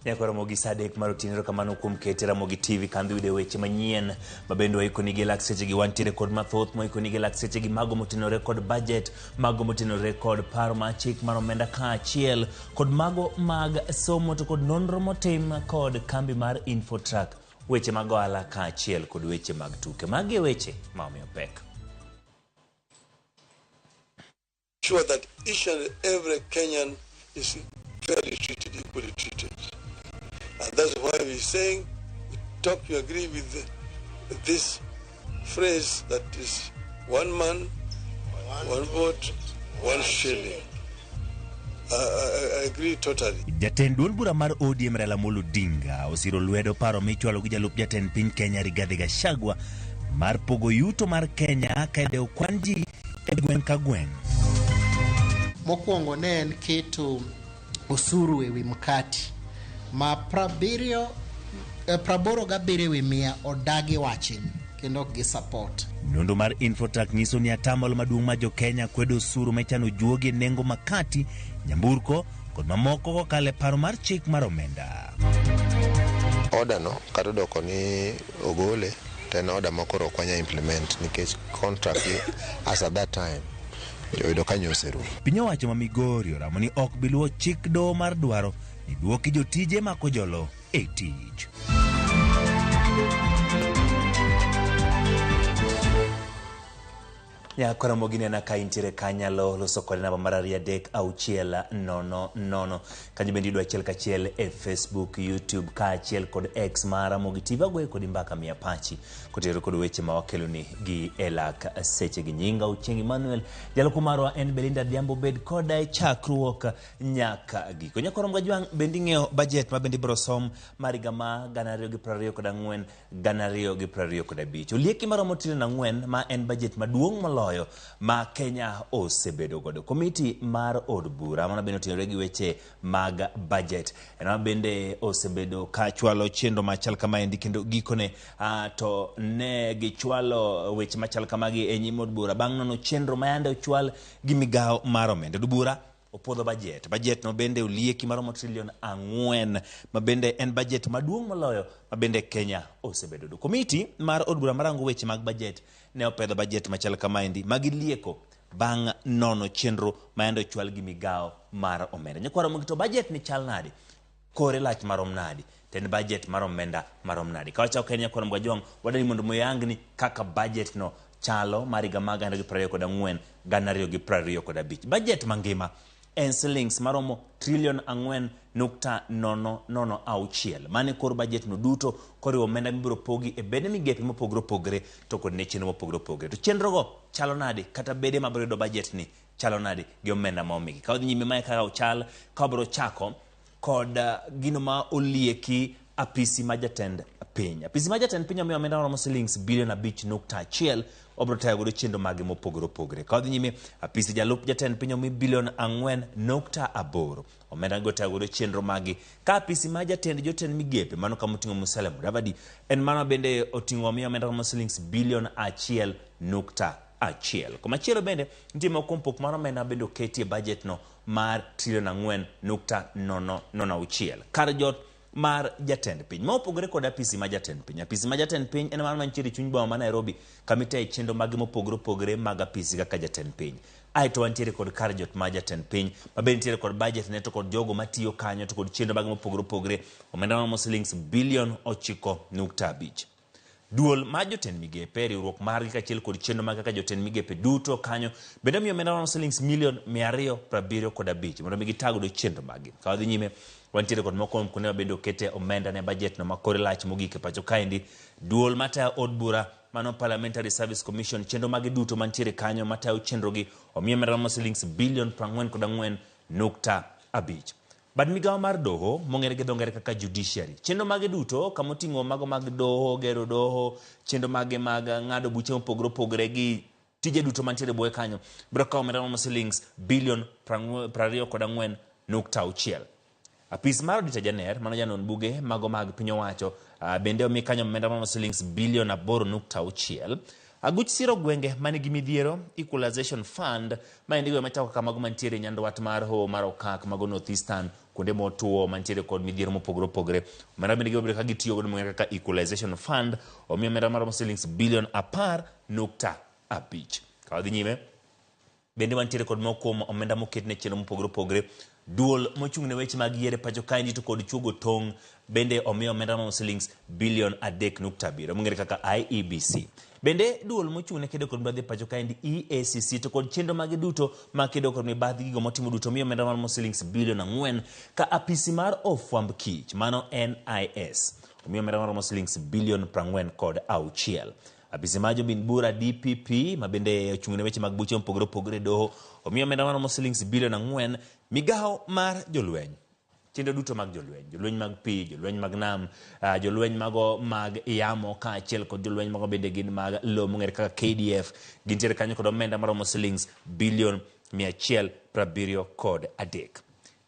Nyaka Ramogi saa 3 mar otieno. Erokamano kuom kete Ramogi TV kandho yude weche manyien ma bende waikoni gi lak sechegi. Wantiere kod mathoth mwaikoni gi lak sechegi, mago motenore kod budget, mago motenore kod paro mar chik mar omenda kaachiel kod mago mag somo to kod nonro motim kod kambi mar Infotrack, weche mag ohala kaachiel kod weche mag tuke. Magi e weche ma omiyo pek. Sure that each and every Kenyan is fairly treated, equally treated. And that's why we're saying, we talk, you agree with this phrase that is one man, one vote, one shilling. I agree totally. Jatend duond bura mar ODM Raila Amolo Odinga osiro lwedo paro michwalo gi jalup jatend piny Kenya Rigathi Gachagua mar pogo yuto mar Kenya ka idewo kwan ji e gweng' ka gweng'. Mokwongo ne en keto osuru e wi mkati ma 87% odagi wachni kendo ok gi support. Nonro mar Infotrack nyiso ni atamalo maduong' mar jo-Kenya kwedo osuru ma ichano juogi e nengo makati, nyamburko kod mamoko kokalo e paro mar chik mar omenda. Order no kata odoko ni ogole to en order ma koro ok wanya implement nikech contract gi as at that time oyudo ka nyo oserumo. Piny owacho ma Migori oramo ni ok bi luwo chik doho mar dwaro ni duoki jotije ma kojolo e tich. Nyako Ramogi nena ka intiere kanyalo loso kode namba mar 23600. Kanyo bende yudo achiel kachiel e Facebook, YouTube kaachiel kod X mar Ramogi TV. Agoyo kodi mbaka miya pachi kotenore kod weche ma wakeloni gi e lak seche gi. Nyinga Ochieng Emmanuel, jaloko marwa en Belinda Adhiambo. Bed koda e chakruok nyaka giko. Nyako Ramogi Ajwang', bende ing'eyo budget ma bende ibiro som mar higa ma 2024 2025. Olieki maromo trilion 4 ma en budget maduong' moloyo ma Kenya osebedo godo. Komiti mar od bura mano bende otenore gi weche mag budget. En ma bende osebedo ka chwalo chenro machal kamaendi kendo gikone to ne gichwalo weche machal kamagi e nyim od bura bang' nono chenro ma yande ochwal gi migawo mar omenda. Od bura opuodho budget. Budget no bende olieki maromo trilion 4 ma bende en budget maduong' moloyo ma bende Kenya osebedo. Komiti mar od bura marango weche mag budget ne opedho budget machal kamaendi ma gilieko bang' nono chenro ma yande ochwal gi migawo mar omenda. Nyakwar Ramogi, to budget ni chal nade? Kore lach marom nadi? To en budget mar omenda marom nadi? Ka wachako kae Nyakwar Ramogi Ajwang', wadwani mondo muyangni kaka budget no chalo mar higa mar 2024 2025. Budget mangima en silings maromo trilion 4.006. Mano e kor budget no duto koriwo omenda mibiro pogi e bede migepe mopogore opogore to kod ne chenro mopogore opogore. To chenro go chalo nade kata bede mabiro yudo budget ni chalo nade gi omenda ma omigi? Ka wadhi nyime mae kaka ochal, ka wabiro chako kod gino ma olieki apisi ma jatend piny. Apisi ma jatend piny omiyo omenda maromo silings bilion 5.1 obiro tayo godo chenro mage mopogore opogore. Ka wadhi nyime, apisi jalup jatend piny omi bilion 4.8 omenda go tayo godo chenro magi. Ka apisi ma jatend jotend migepe mano kama oting'o Musalia Mudavadi en mano bende oting'o omiyo omenda maromo silings bilion 1.1. Komachielo bende nitie moko kuom pok mar omenda bende oketi e budget no mar trilion 4.006. Kar jot mar jatend piny. Ma opogore kod apisi ma jatend piny. Apisi ma jatend piny en mano mantiere e chuny boma ma Nairobi kama itaye chenro mage mopogore opogore mag apisi kaka jatend piny. Aeto wantiere kod kar jot mar jatend piny ma bende nitiere kod budget ne to kod jogo matiyo kanyo to kod chenro mage mopogore opogore. Omenda maromo silings bilion 9.5. Duol mar jotend migepe, riwruok margi kaachiel kod chenro mag kaka jotend migepe duto kanyo bende omiyo omenda maromo silings milion 275 mondo mi gitag godo chenro maggi. Ka wadhi nyime, wantiere kod moko kuom kuonde ma bende okete omenda ne budget no ma kore lach mogik e pacho kaendi. Duol matayo od bura mano Parliamentary Service Commission, chenro mage duto mantiere kanyo matayo chenrogi omiyo omenda maromo silings bilion 44.5. Bad migawo mar doho mong'ere gi dho ngere kaka judiciary. Chenro mage duto kama oting'o mago mag doho, gero doho, chenro mage mag ng'ado buche mopogore opogore gi tije duto mantiere bwoye kanyo biro kawo omenda maromo silings bilion 24.6. Apis mar Auditor General mano janon buge mago mag piny owacho bende omi kanyo omenda maromo silings bilion 8.6. Aguch siro gwenge manigi midhiero, Equalization Fund, maendi gwenge machako kaka mago mantiere nyandwat mar Hoho mar Okak, mago North Eastern kuonde motuo mantiere kod midhiero mopogore opogore. Omenda bende gibiro bedo ka gitiyo godo mong'ere kaka Equalization Fund, omiyo omenda maromo silings bilion 10.5. Ka wadhi nyime, bende wantiere kod moko kuom omenda moket ne chenro mopogore opogore. Duol mochung' ne weche mag yiero e pacho kaendi to kod chuogo tong' bende omiyo omenda maromo silings bilion 3.7 mong'ere kaka IEBC. Bende duol mochung' ne kedo kod mibadhi e pacho kaendi EACC to kod chenro mage duto mag kedo kod mibadhi gigo motimo duto omiyo omenda maromo silings bilion 4 ka apisi mar ofwamb kich mano NIS omiyo omenda maromo silings bilion 46. Apisi mar jobin bura DPP ma bende ochung' ne weche mag buche mopogore opogore e doho omiyo omenda maromo silings bilion 4. Migawo mar jolweny, chenro duto mag jolweny, jolweny mag pi, jolweny mag nam, jolweny mago mag yamo kaachiel kod jolweny mago bende gin mag lowo mong'ere kaka KDF gintiere kanyo kod omenda maromo silings bilion 173.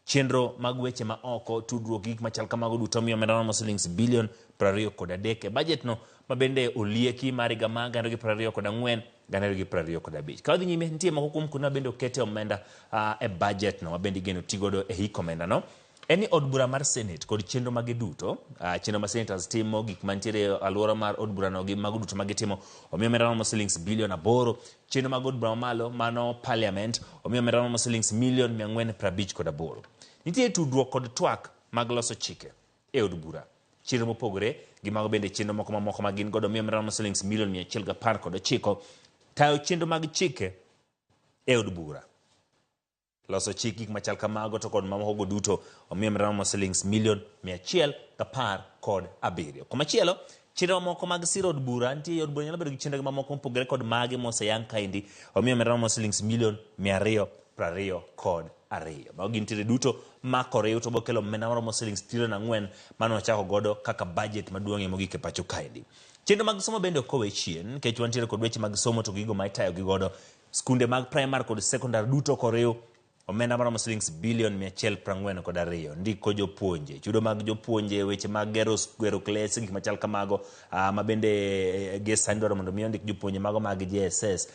Chenro mag weche ma oko, tudruok gi gik machal kamago duto omiyo omenda maromo silings bilion 23 e budget no ma bende olieki mar higa mar 2024 2025. Ka wadhi nyime, nitie moko kuom kuonde ma bende okete omenda e budget no ma bende igeno ti godo e hik omenda no. En ni od bura mar Senate kod chenro mage duto, chenro ma senators timo, gik mantiere e alwora mar od bura no gi mago duto ma gitimo, omiyo omenda maromo silings bilion 8. Chenro mag od bura mamalo, mano parliament, omiyo omenda maromo silings milion 458. Nitie tudruok kod twak mag loso chike e od bura. Chenro mopogore gi mago bende chenro moko mamoko ma gin godo omiyo omenda maromo silings milion 119. Tayo chenro mag chike e od bura. Loso chik gik machal kamago to kod mamoko go duto omiyo omenda maromo silings milion 117. Komachielo, chenro mamoko mag siro od bura, nitie od bura nyalo bedo gi chenro mamoko mopogore kod mage moseyang kaendi, omiyo omenda maromo silings milion 222. Mago gintiere duto ma koriw to bokelo omenda maromo silings trilion 4 mane wachako godo kaka budget maduong'ie mogik e pacho kaendi. Chenro mag somo bende ok owe chien, nikech wantiere kod weche mag somo to gigo ma itayo gi godo. Skunde mag primary kod secondary duto koriw omenda maromo silings bilion 142. Ndiko jopuonje, chudo mag jopuonje, weche mag gero klese, gik machal kamago, ma bende gie sani dwaro mondo mi ondik jopuonje mago mag JSS.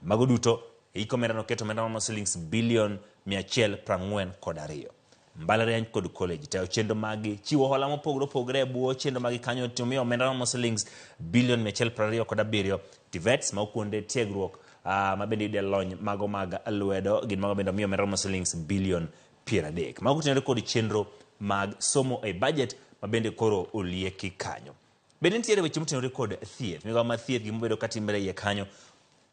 Mago duto, hik omenda no keto omenda maromo silings bilion 142. Mbalariany kod college tayo chenro magi chiwo hola mopogore opogore e bwo chenro magi kanyo to miyo omenda maromo silings bilion 127. TVETs ma kuonde tiegruok ma bende yude lony mago mag lwedo gin mago bende omiyo omenda maromo silings bilion 30. Mago otenore kod chenro mag somo e budget ma bende koro olieki kanyo. Bende nitiere weche motenore kod thieth. Migawo mar thieth gima obedo katimore iye kanyo,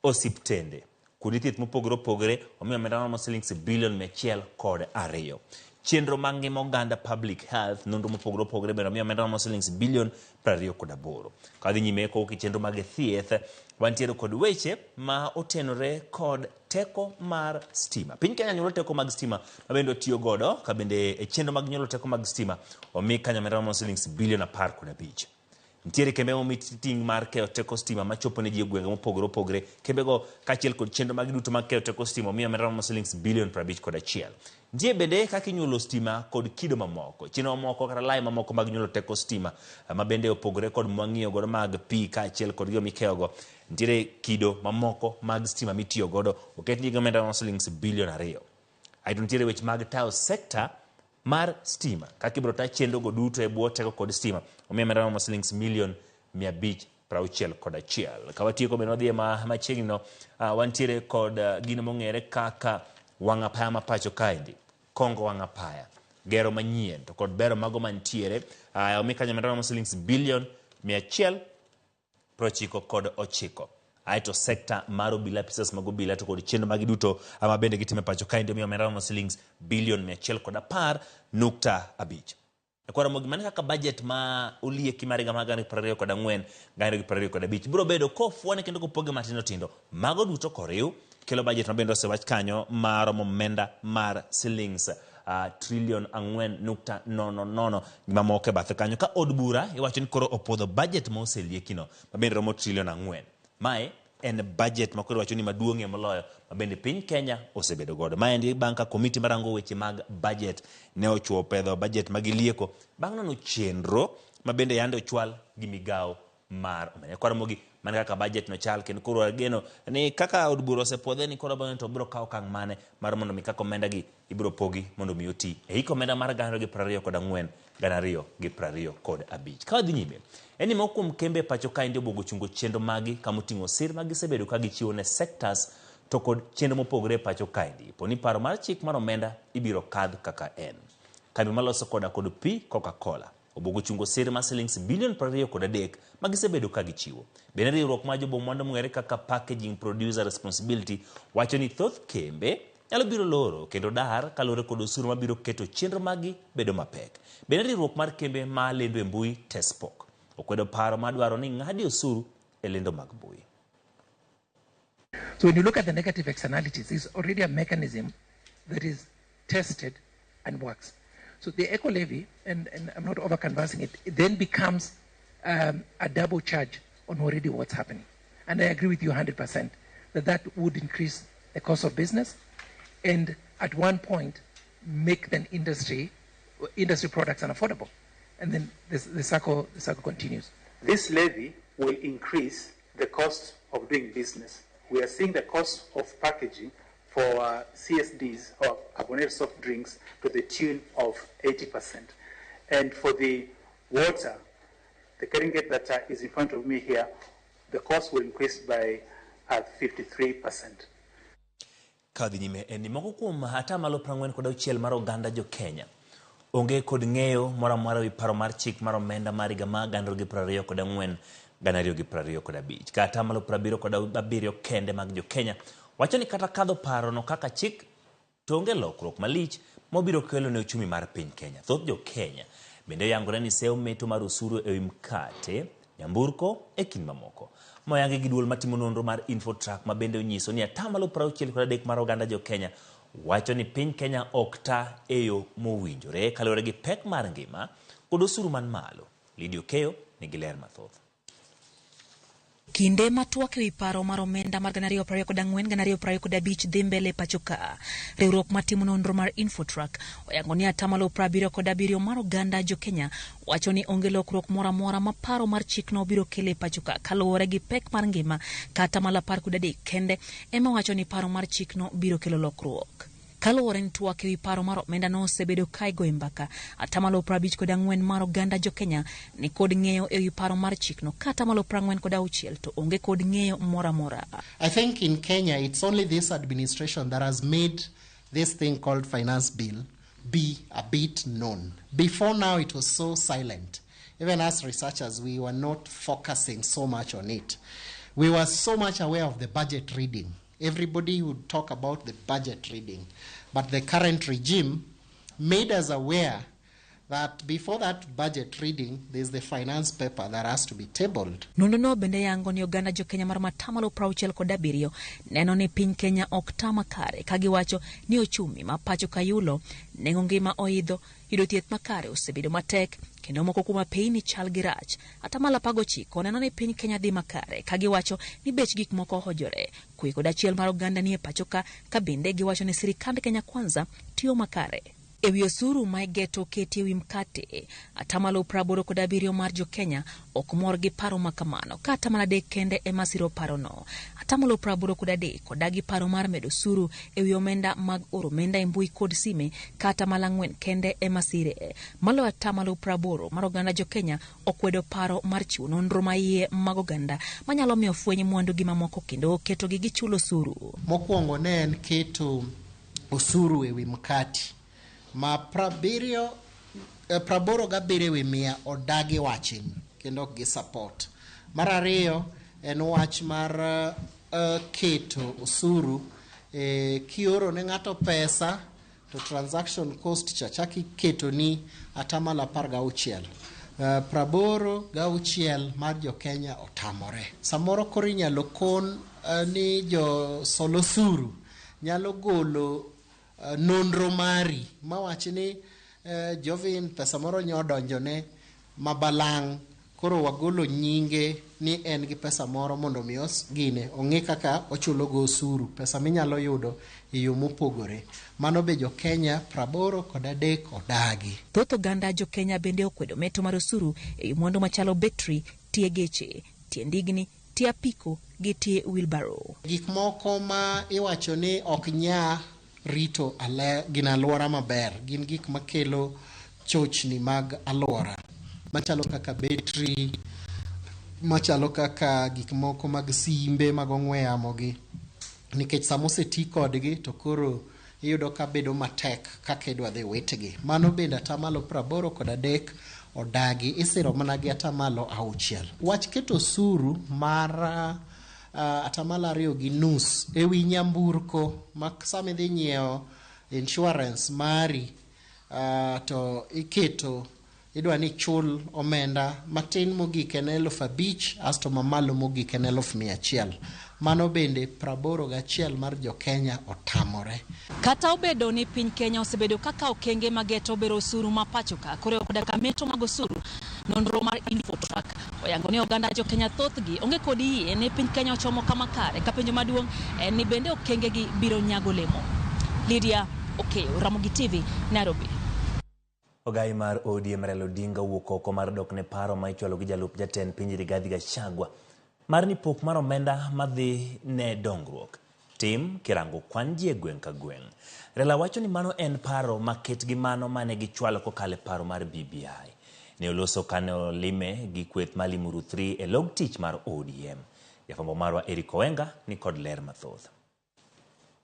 osiptende, kuonde thieth mopogore opogore omiyo omenda maromo silings bilion 102. Chenro mag ngima oganda public health nonro mopogore opogore bende omiyo omenda maromo silings bilion 28. Ka wadhi nyime kowuok e chenro mag thieth, wantiere kod weche ma otenore kod teko mar stima. Piny Kenya nyuolo teko mag stima ma bende otiyo godo ka bende e chenro mag nyuolo teko mag stima omi kanyo omenda maromo silings bilion 15. Nitiere kembe momi ting' mar keyo teko stima machopo ne ji e gwenge mopogore opogore. Kembego kaachiel kod chenro mag duto mag keyo teko stima omiyo omenda maromo silings bilion 51. Nitie bende kaka inyuolo stima kod kido mamoko. Chenro mamoko kata lai mamoko mag nyuolo teko stima ma bende opogore kod mwang'iyo godo mag pi kaachiel kod gigo mikeyogo. Nitiere kido mamoko mag stima mitiyo godo oketnigi omenda maromo silings bilion 2. Aeto nitiere weche mag tayo sekta mar stima kaka ibiro ta chenro go duto e bwo teko kod stima omiyo omenda maromo silings milion 561. Ka watieko bende wadhi e machiegni no, wantiere kod gino mong'ere kaka wang' apaya ma pacho kaendi, kongo wang' apaya, gero manyien to kod bero mago mantiere, omi kanyo omenda maromo silings bilion 199. Aeto sekta mar obila, apisas mag obila to kod chenro magi duto ma bende gitimo e pacho kaendi omiyo omenda maromo silings bilion 110.5. E kwaro mogi mane kaka budget ma olieki mar higa mar 2024 2025 biro bedo kofuone kendo kopoge matindo tindo. Mago duto koriw kelo budget ma bende osewach kanyo maromo omenda mar silings trilion 4.00 gi mamoko e bathe kanyo. Ka od bura iwacho ni koro opuodho budget ma oseliekino ma bende romo trilion 4. Mae en budget ma koro iwacho ni maduong'ie moloyo ma bende piny Kenya osebedo godo. Maendi bang' ka komiti marango weche mag budget ne ochuo pedho budget ma gilieko bang' nono chenro ma bende yande ochwal gi migawo mar omenda. Kwaro mogi Mana kaka budget no chal kendo koro ageno ni kaka od bura osepuodhe ni koro bang'e to biro kawo okang' mane mar mondo mi kaka omenda gi ibiro pogi mondo mi oti e hik omenda mar 2024 2025. Ka wadhi nyime, en ni moko kuom kembe e pacho kaendi obuogo chungo chenro maggi kama oting'o sir ma gisebedo ka gichiwo ne sectors to kod chenro mopogore e pacho kaendi. Po ni paro mar chik mar omenda ibiro kadh kaka en. Kambi maloso koda kod pi Coca-Cola obuogo chungo sir mar silings bilion 23 ma gisebedo ka gichiwo. Bende riwruok mar jobo mwandu mong'ere kaka Packaging Producer Responsibility wacho ni thoth kembe nyalo biro loro kendo dar kaluwore kod osuru mabiro keto chenro maggi bedo mapek. Bende riwruok mar kembe ma lendo e mbui Tespoc okwedo paro madwaro ni ng'adi osuru e lendo mag mbui. So when you look at the negative externalities, it's already a mechanism that is tested and works. So the eco levy, and I'm not over canvassing it, it then becomes a double charge on already what's happening. And I agree with you 100% that that would increase the cost of business and at one point make the industry products unaffordable. And then the cycle continues. This levy will increase the cost of doing business. We are seeing the cost of packaging for CSDs or carbonated soft drinks to the tune of 80%. And for the water, the Keringet that is in front of me here, the cost will increase by 53%. Ka dhi nyime en ni moko kuom atamalo 46 mar oganda jo Kenya onge kod ng'eyo moro amora ewi paro mar chik mar omenda mar higa mar 2024 2025. Ka atamalo 77 kende mag jo Kenya wacho ni kata kadho parono kaka chik to onge lokruok malich mobiro kelo ne uchumi mar piny Kenya. Thoth jo Kenya bende oyangore ni seyo meto mar osuru ewi mkate, nyamburko e kind mamoko. Moyangi gi duol matimo nonro mar Infotrack ma bende onyiso ni atamalo 63 mar oganda jo Kenya wacho ni piny Kenya ok ta e yo mowinjore kaluwore gi pek mar ngima kod osuru man malo. Lydia Okeyo nigi ler mathoth. Kinde ma twak ewi paro mar omenda mar 2024 2025 dhi mbele e pacho ka, riwruok matimo nonro mar Infotrack oyango ni atamalo 77 mar oganda jo Kenya wacho ni onge lokruok moro amora ma paro mar chikno biro kelo e pacho ka kaluwore gi pek mar ngima ka atamalo 13 kende ema wacho ni paro mar chikno biro kelo lokruok. Kaluwore ni twak ewi paro mar omenda no osebedo ka igoyo mbaka, atamalo 54 mar oganda jo Kenya ni kod ng'eyo ewi paro mar chikno ka atamalo 46 to onge kod ng'eyo moro amora. I think in Kenya, it's only this administration that has made this thing called finance bill be a bit known. Before now, it was so silent. Even as researchers, we were not focusing so much on it. We were so much aware of the budget reading. Everybody would talk about the budget reading. But the current regime made us aware that before that budget reading, there's the finance paper that has to be tabled. Nonro no bende yango ni oganda jo Kenya mar matamalo 67 neno ni piny Kenya ok ta makare ka giwacho ni ochumi ma pacho kayulo nengo ngima oidho yudo thieth makare osebedo matek kendo moko kuom apeyni chal gi rach. Atamalo 19 neno ni piny Kenya dhi makare ka giwacho ni bech gik moko ohojore. Kwe kod achiel mar oganda nie pacho ka ka bende giwacho ni sirikand Kenya Kwanza tiyo makare. Ewi osuru ma igeto keti ewi mkate, atamalo 87 mar jo Kenya ok mor gi paro ma kamano, ka atamalo 3 kende ema siro parono. Atamalo 83 odagi paro mar medo osuru ewi omenda mag oro omenda e mbui kod sime, ka atamalo 4 kende ema sire. Maloyo atamalo 80 mar oganda jo Kenya okwedo paro mar chiwo nonro maiye mag oganda manyalo miyo fweny mwandu gi mamoko kendo ketogi gichul osuru. Mokwongo ne en keto osuru ewi mkati ma 87% odagi wachni kendo ok gi support. Mar ariyo en wach mar keto osuru kioro ne ng'ato pesa to transaction cost cha chak iketo ni atamalo 16. 86 mar jo Kenya otamore. Samoro koro inyalo kon ni jo sol osuru nyalo golo nonro mari mawach ni Jovin pesa moro nyodonjone mabalang' koro wagolo nyinge ni en gi pesa moro mondo mi gine ong'e kaka ochulo go osuru pesa minyalo yudo e yo mopogore. Mano be jo Kenya 83 odagi. Thoth oganda jo Kenya bende okwedo meto mar osuru ewi mwandu machalo betri, tie geche, tie ndigni, Tie apiko gi tie wheelbarrow. Gik moko ma iwacho ni ok nya rito gin alwora maber gin gik makelo chochni mag alwora machalo kaka betri, machalo kaka gik moko mag simbe mag ong'we yamo gi, nikech sama oseti kodgi to koro iyudo ka bedo matek kaka idwa dhi witgi. Mano bende 83% odagi, isiro mana gi 6%. Wach keto osuru mar 2.5% ewi nyamburko ma sama idhi nyiewo insurance mari to iketo idwa ni chul omenda matin mogik en 5,000 asto mamalo mogik en 100,000. Mano bende 81 mar jo-Kenya otamore. Kata obedo ni piny Kenya osebedo kaka okenge mageto bero osuru ma pacho ka koriwo koda ka meto mag osuru, nonro mar Infotrack oyango ni oganda jo-Kenya thothgi onge kod yie ni piny Kenya ochomo kama kare, ka penjo maduong' en ni bende okengegi biro nyago olemo. Lydia Okeyo, Ramogi TV, Nairobi. Ogai mar ODM Raila Odinga owuok oko mar dok ne paro ma ichwalo gi jalup jatend piny Rigathi Gachagua mar ni pok mar omenda madhi ne dongruok tim kirango kwan ji e gweng' ka gweng'. Raila wacho ni mano en paro maket gi mano mane gichwalo kokalo e paro mar BBI. Ne oloso kane olime gi kweth mar Limuru 3 e log tich mar ODM. Jafwambo marwa Eric Owenga ni kod ler mathoth.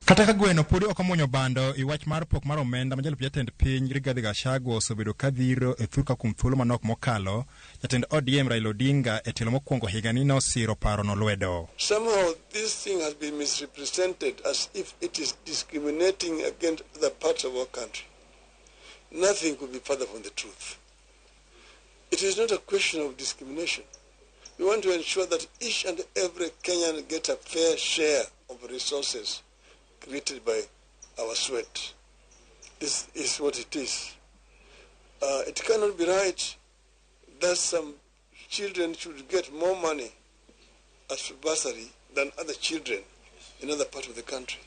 Kata ka gweno podi ok omuonyo bando i wach mar pok mar omenda ma jalup jatend piny Rigathi Gachagua osebedo ka dhiro e thurka kuom thuolo manok mokalo, jatend ODM Raila Odinga e tielo mokwongo higani nosiro parono lwedo. Somehow this thing has been misrepresented as if it is discriminating against other parts of our country. Nothing could be further from the truth. It is not a question of discrimination. We want to ensure that each and every Kenyan gets a fair share of resources created by our sweat. This is what it is. It cannot be right that some children should get more money as bursary than other children in other parts of the country.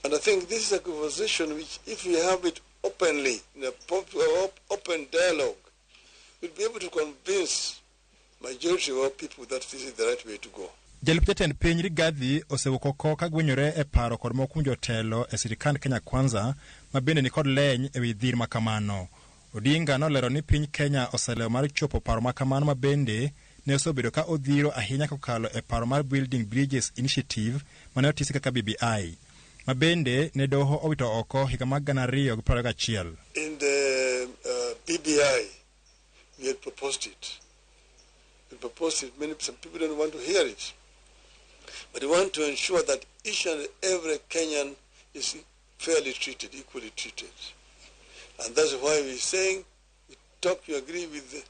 And I think this is a conversation which, if we have it openly, in a open dialogue, we'll be able to convince majority of our people that this is the right way to go. Jalup jatend piny Rigathi osewuok oko ka gwenyore e paro kod moko kuom jotelo e sirikand Kenya Kwanza ma bende nikod leny ewi dhir ma kamano. Odinga nolero ni piny Kenya oselewo mar chopo paro ma kamano ma bende ne osebedo ka odhiro ahinya kokalo e paro mar Building Bridges Initiative mane otisi kaka BBI, ma bende ne doho owito oko higa mar 2021. In the BBI, we had proposed it. We proposed it. Some people don't want to hear it. But we want to ensure that each and every Kenyan is fairly treated, equally treated. And that's why we're saying, we talk, we agree with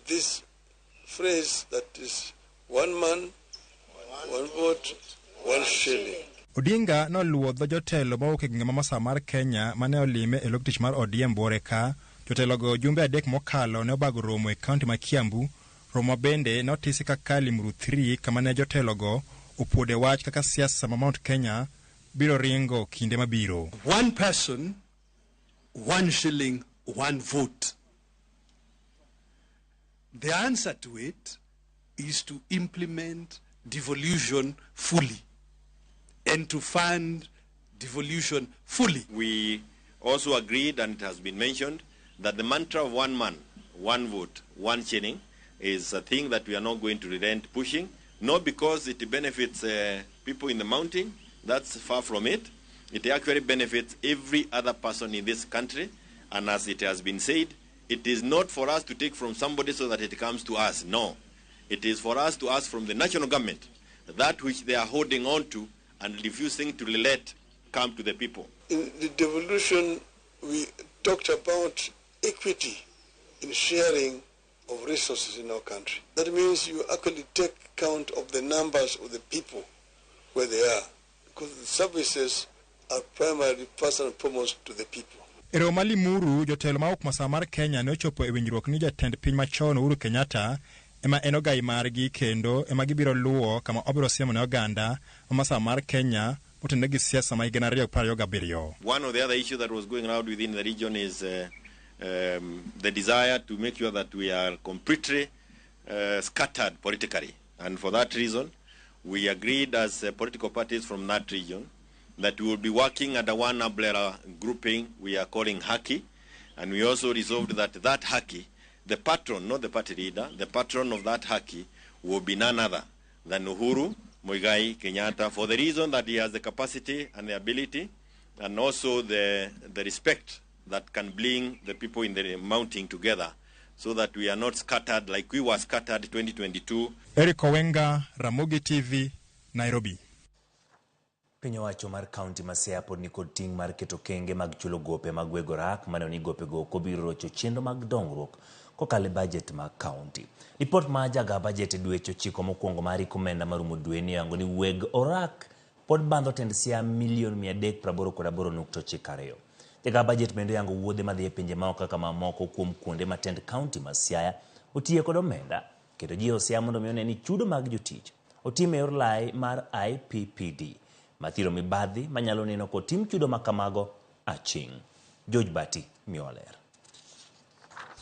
this phrase that is one man, one vote, one shilling. Odinga noluwo dho jotelo mowuok e gwenge ma masawa mar Kenya mane olime e log tich mar ODM buore ka jotelogo jumbe 3 mokalo ne obago romo e kaunti ma Kiambu, romo bende notisi kaka Limuru 3 kama ne jotelogo opuode wach kaka siasa ma Mount Kenya biro ringo kinde mabiro. One person, one shilling, one vote. The answer to it is to implement devolution fully and to fund devolution fully. We also agreed, and it has been mentioned, that the mantra of one man, one vote, one shilling is a thing that we are not going to relent pushing, not because it benefits people in the mountain, that's far from it. It actually benefits every other person in this country, and as it has been said, it is not for us to take from somebody so that it comes to us. No. It is for us to ask from the national government that which they are holding on to and refusing to let come to the people. In the devolution, we talked about equity in sharing of resources in our country. That means you actually take count of the numbers of the people where they are, because the services are primarily first and foremost to the people. E romo ma Limuru, jotelo mawuok masawa mar Kenya ne ochopo e winjruok ni jatend piny machon Uhuru Kenyatta ema en ogai margi kendo ema gibiro luwo kama obiro siemo ne oganda ma masawa mar Kenya motenore gi siasa ma higa 2027. One of the other issues that was going around within the region is the desire to make sure that we are completely scattered politically. And for that reason, we agreed as political parties from that region that we will be working under one umbrella grouping we are calling Haki. And we also resolved that that Haki, the patron, not the party leader, the patron of that Haki will be none other than Uhuru Muigai Kenyatta, for the reason that he has the capacity and the ability and also the respect that can bring the people in the mountain together so that we are not scattered like we were scattered 2022. Eric Owenga, Ramogi TV, Nairobi. Piny owacho mar kaunti ma Siaya pod nikod ting' mar keto kenge mag chulo gope mag weg orak mane ni gopego ok obiro rocho chenro mag dongruok kokalo e bajet mag kaunti. Ripot ma jaga bajet e dweche 9 mokwongo mar hik omenda marumo dweni oyango ni weg orak pod bandho tend Siaya milion 388.92. Jaga bajet bende oyango wuodhe madhi e pinje maoko kaka mamoko kuom kuonde ma tend kaunti ma Siaya otiye kod omenda kendo jiwo Siaya mondo mi one ni chudo mag jotich otim e yor lai mar IPPD. Mathiro mibadhi manyalo neno kotim chudo makamago aching'. George Bati miwa ler.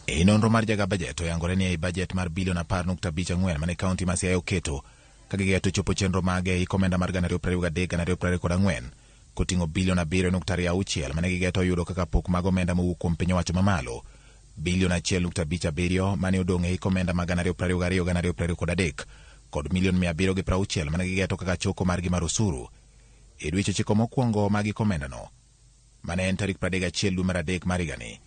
E nonro mar jaga bajet oyangore ni ei bajet mar bilion 10.54 mane kaunti ma Siaya oketo ka gigeto chopo chenro mage e hik omenda mar 2023-2024 koting'o bilion 7.26 mane gigeto yudo kaka pok mag omenda mowuok kuom piny owacho mamalo, bilion 1.57 mane odong' e hik omenda mag 2022-2023 kod milion 760 mane gigeto kaka choko margi mar osuru. E dweche 9 mokwongo mag hik omendano, mane en tarik 31 dwe mar 3 mar higani,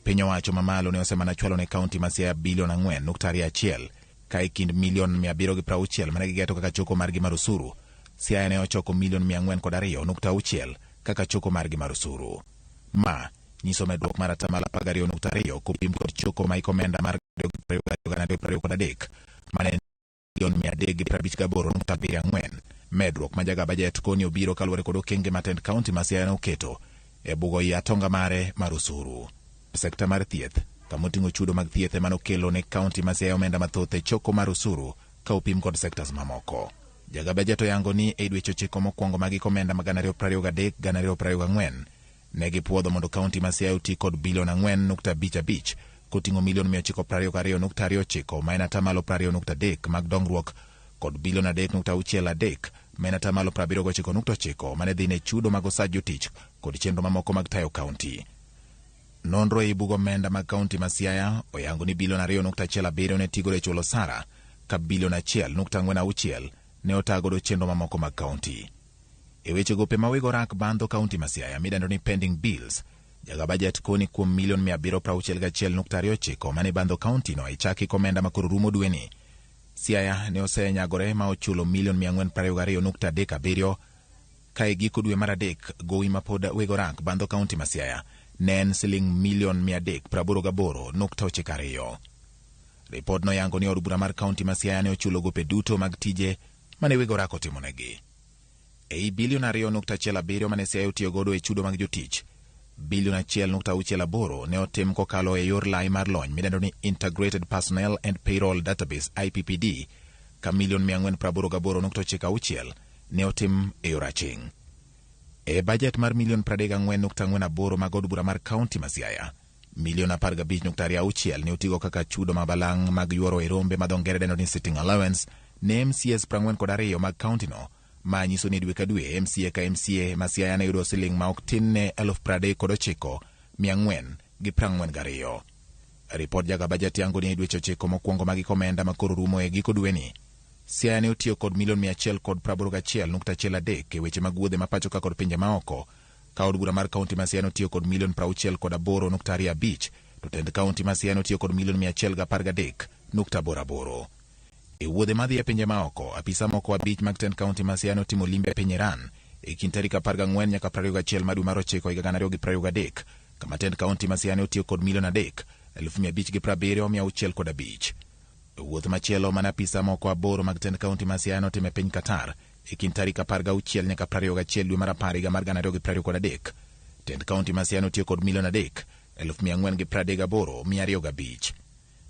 piny owacho mamalo ne osemana chwalo ne kaunti ma Siaya bilion 4.21 ka e kind milion 760 mane gigeto kaka choko margi mar osuru, Siaya ne ochoko milion 402.6 kaka choko margi mar osuru. Ma nyiso medruok mar 12.2 kopim kod choko ma hik omenda mar 2022-2023 mane en milion 358.74. Medruok ma jaga bajet koni obiro kaluwore kod okenge ma tend kaunti ma Siaya noketo e bugo i atonga mare mar osuru. Sekta mar thieth, kamoting'o chudo mag thieth ema nokelo ne kaunti ma Siaya omenda mathoth e choko mar osuru ka opim kod sektas mamoko. Jaga bajet oyango ni e dweche 9 mokwongo mag hik omenda mag 2023-2024 ne gipuodho mondo kaunti ma Siaya oti kod bilion 4.55 koting'o milion 922.29 ma en 20.3% mag dongruok kod bilion 3.63 ma en 79.9 mane dhi ne chudo mag osach jotich kod chenro mamoko mag tayo kaunti. Nonro ei bug omenda mag kaunti ma Siaya oyango ni bilion 2.17 ne tigodo e chulo osara ka bilion 1.46 ne otagodo chenro mamoko mag kaunti. E weche gope ma weg orak bandho kaunti ma Siaya midendo ni pending bills, jaga bajet koni kuom milion 761.29 mane bandho kaunti no e chak hik omenda makoro rumo dweni, Siaya ne osenyagore ma ochulo milion 422.37 ka e giko dwe mar 3 gowi mapod weg orak bandho kaunti ma Siaya ne en siling milion 388.92. Ripod noyango ni od bura mar kaunti ma Siaya ne ochulo gope duto mag tije mane weg orak otimonegi. Ei bilion 2.17 mane Siaya otiyo godo e chudo mag jotich, bilion 1.68 ne otim kokalo e yor lai mar lony midendo ni Integrated Personnel and Payroll Database IPPD, ka milion 488.96 ne otim e yor aching'. E bajet mar milion 34.48 mag od bura mar kaunti ma Siaya, milion 15.26 ne otigo kaka chudo ma balang' mag yuoro e rombe ma dho ngere dendo ni sitting allowance ne MCAs 42 mag kaunti no, ma nyiso ni dwe ka dwe MCA ka MCA ma Siaya ne yudo siling ma ok tin ne 39,442. Ripod jaga bajet yango ni e dweche 9 mokwongo mag hik omenda ma koro rumo e giko dweni, Siaya ne otiyo kod milion 181.13 e weche mag wuodhe ma pacho ka kod pinje maoko, ka od bura mar kaunti ma Siaya notiyo kod milion 68.25, to tend kaunti ma Siaya notiyo kod milion 113.88. E wuodhe madhi e pinje maoko, apisa moko 5 mag tend kaunti ma Siaya notimo limbe e piny Iran e kind tarik 14 nyaka 21 mar dwe mar 9 higa 2023, kama tend kaunti ma Siaya ne otiyo kod milion 3,570,605. E wuoth machielo mane apisa moko 8 mag tend kaunti ma Siaya notimo e piny Qatar e kind tarik 16 nyaka 21 dwe mar 10 higa mar 2023, tend kaunti ma Siaya notiyo kod milion 3,438,205.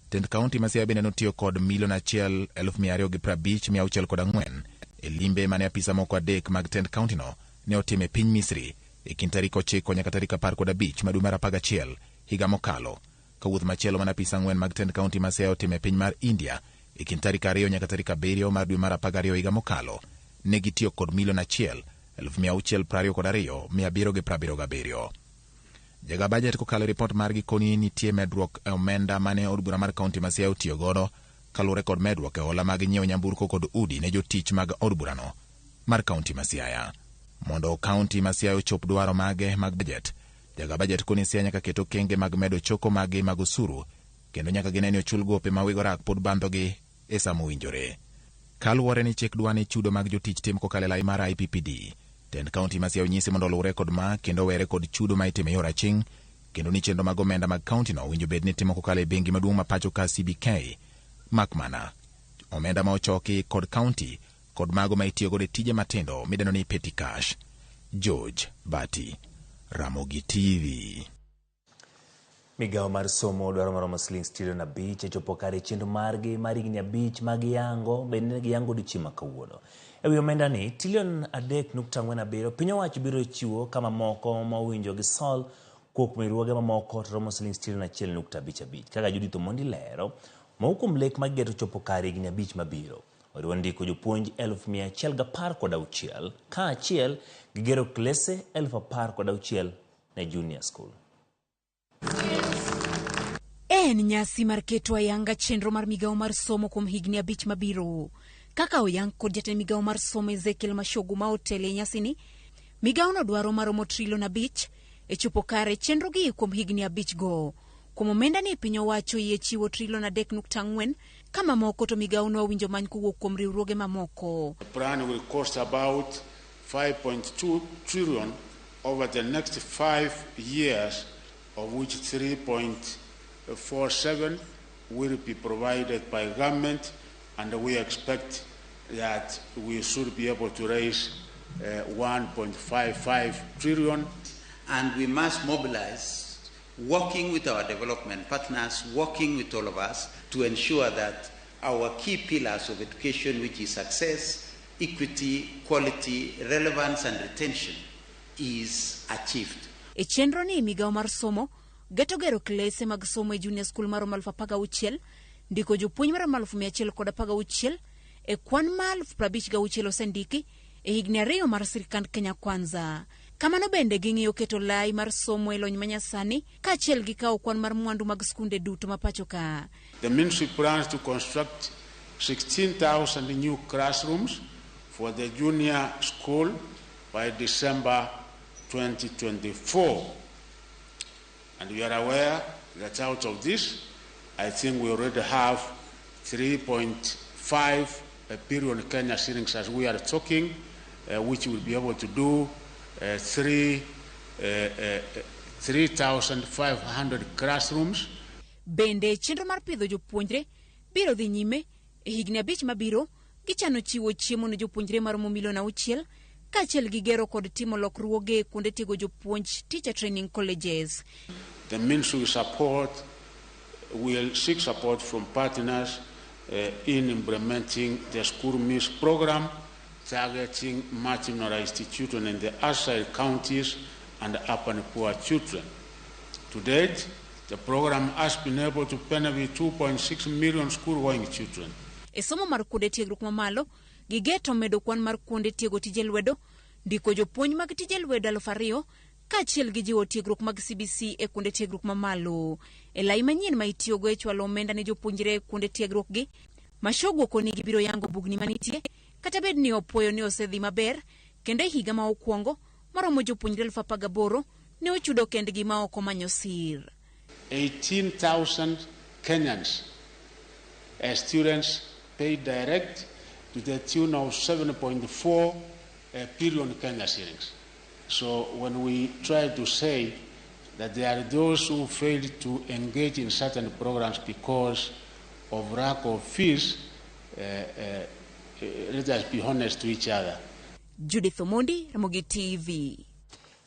Tend kaunti ma Siaya bende notiyo kod milion 1,250,604 e limbe mane apisa moko 3 mag tend kaunti no ne otimo e piny Misri e kind tarik 9 nyaka tarik 15 mar dwe mar 11 higa mokalo. Ka wuoth machielo mane apisa 4 mag tend kaunti ma Siaya otimo e piny mar India E kind tarik 2 nyaka tarik 7 mar dwe mar 12 higa mokalo, ne gitiyo kod milion 1 622 777. Jaga bajet kokalo e ripot margi koni nitie medruok e omenda mane od bura mar kaunti ma Siaya otiyo godo kaluwore kod medruok e hola mag nyiewo nyamburko kod udi ne jotich mag od burano mar kaunti ma Siaya. Mondo kaunti ma Siaya ochop dwaro mage mag bajet, jaga bajet koni Siaya nyaka ket okenge mag medo choko maggi mag osuru kendo nyaka gine ni ochul gope ma weg orak pod bandhogi e sa mowinjore. Kaluwore ni chik dwa ni chudo mag jotich tim kokalo e lai mar IPPD, tend kaunti ma Siaya onyisi mondo oluwre kod ma kendo owere kod chudo ma itimo e yor aching', kendo ni chenro mag omenda mag kaunti no owinjo bed ni timo kokalo e bengi maduong' ma pacho ka CBK, mak mana omenda ma ochoki kod kaunti kod mago ma itiyo godo e tije matindo midendo ni petty cash. George Bati, Ramogi TV. Migawo mar somo dwaro maromo siling trilion 5 e chopo kare chenro margi mar higni 5 ma giyango bende ne giyango odiochieng' ma kawuono. E wi omenda ni, trilion 3.47 piny owacho biro chiwo ka mamoko ma owinjo gi sol kuom riwruoge mamoko to romo siling trilion 1.55. Kaka Judith Omondi lero, moko kuom lek ma gigeto chopo kare higni 5 mabiro oriwo ndiko jopuonj 116,000 kaachiel gi gero klese 16,000 ne junior school. En nyasi mar keto ayanga chenro mar migawo mar somo kuom higni 5 mabiro. Kaka oyang kod jatend migawo mar somo Ezekiel Machogu ma otelo e nyasini, migawono dwaro maromo trilion 5 e chopo kare chenro gi kuom higni 5 go. Kuom omenda ni piny owacho yie chiwo trilion 3.4 ka mamoko to migawono owinjo many kowuok kuom riwruoge mamoko. The plan will cost about 5.2 trillion over the next 5 years, of which 3.47 will be provided by government, and we expect that we should be able to raise 1.55 trillion. And we must mobilize, working with our development partners, working with all of us to ensure that our key pillars of education, which is success, equity, quality, relevance and retention, is achieved. E chenro ni migawo mar somo geto gero klese mag somo e junior school maromo 16,000, ndiko jopuonj maromo 116,000 e kwan ma 56,000 osendiki e higni 2 mar sirkand Kenya Kwanza. Kamano bende ging'iyo keto lai mar somo e lony manyasani kaachiel gi kawo kwan mar mwandu mag skunde duto ma pacho ka. The ministry plans to construct 16,000 new classrooms for the junior school by December 2024. And we are aware that out of this, I think we already have 3.5 billion Kenya shillings as we are talking, which will be able to do 3,500 classrooms. Bende chenro mar pidho jopuonjre biro dhi nyime e higni 5 mabiro gichano chiwo chiemo ne jopuonjre maromo milion 6 kaachiel gi gero kod timo lokruoge e kuonde tiego jopuonj teacher training colleges. The ministry will seek support from partners in implementing the school meals program, targeting marginalized children in the outside counties and urban poor children. To date, the program has been able to benefit 2.6 million school-going children. E somo mar kuonde tiegruok mamalo, gigeto medo kwan mar kuonde tiego tije lwedo, ndiko jopuonj mag tije lwedo 2,000 kaachiel gi jiwo tiegruok mag CBC e kuonde tiegruok mamalo. E lai manyien ma itiyogo e chwalo omenda ne jopuonjre e kuonde tiegruok gi, Machogu okoni gibiro yango bugni manitie, kata bed ni opuoyo ni osedhi maber, kendo e higa ma okwongo maromo jopuonjre 18,000 ne ochudo kendgi ma ok omanyo sir. 18,000 Kenyans as students paid direct to the tune of 7.4 billion Kenya shillings. So when we try to say that there are those who failed to engage in certain programs because of lack of fees, let us be honest to each other. Judith Omondi, Ramogi TV.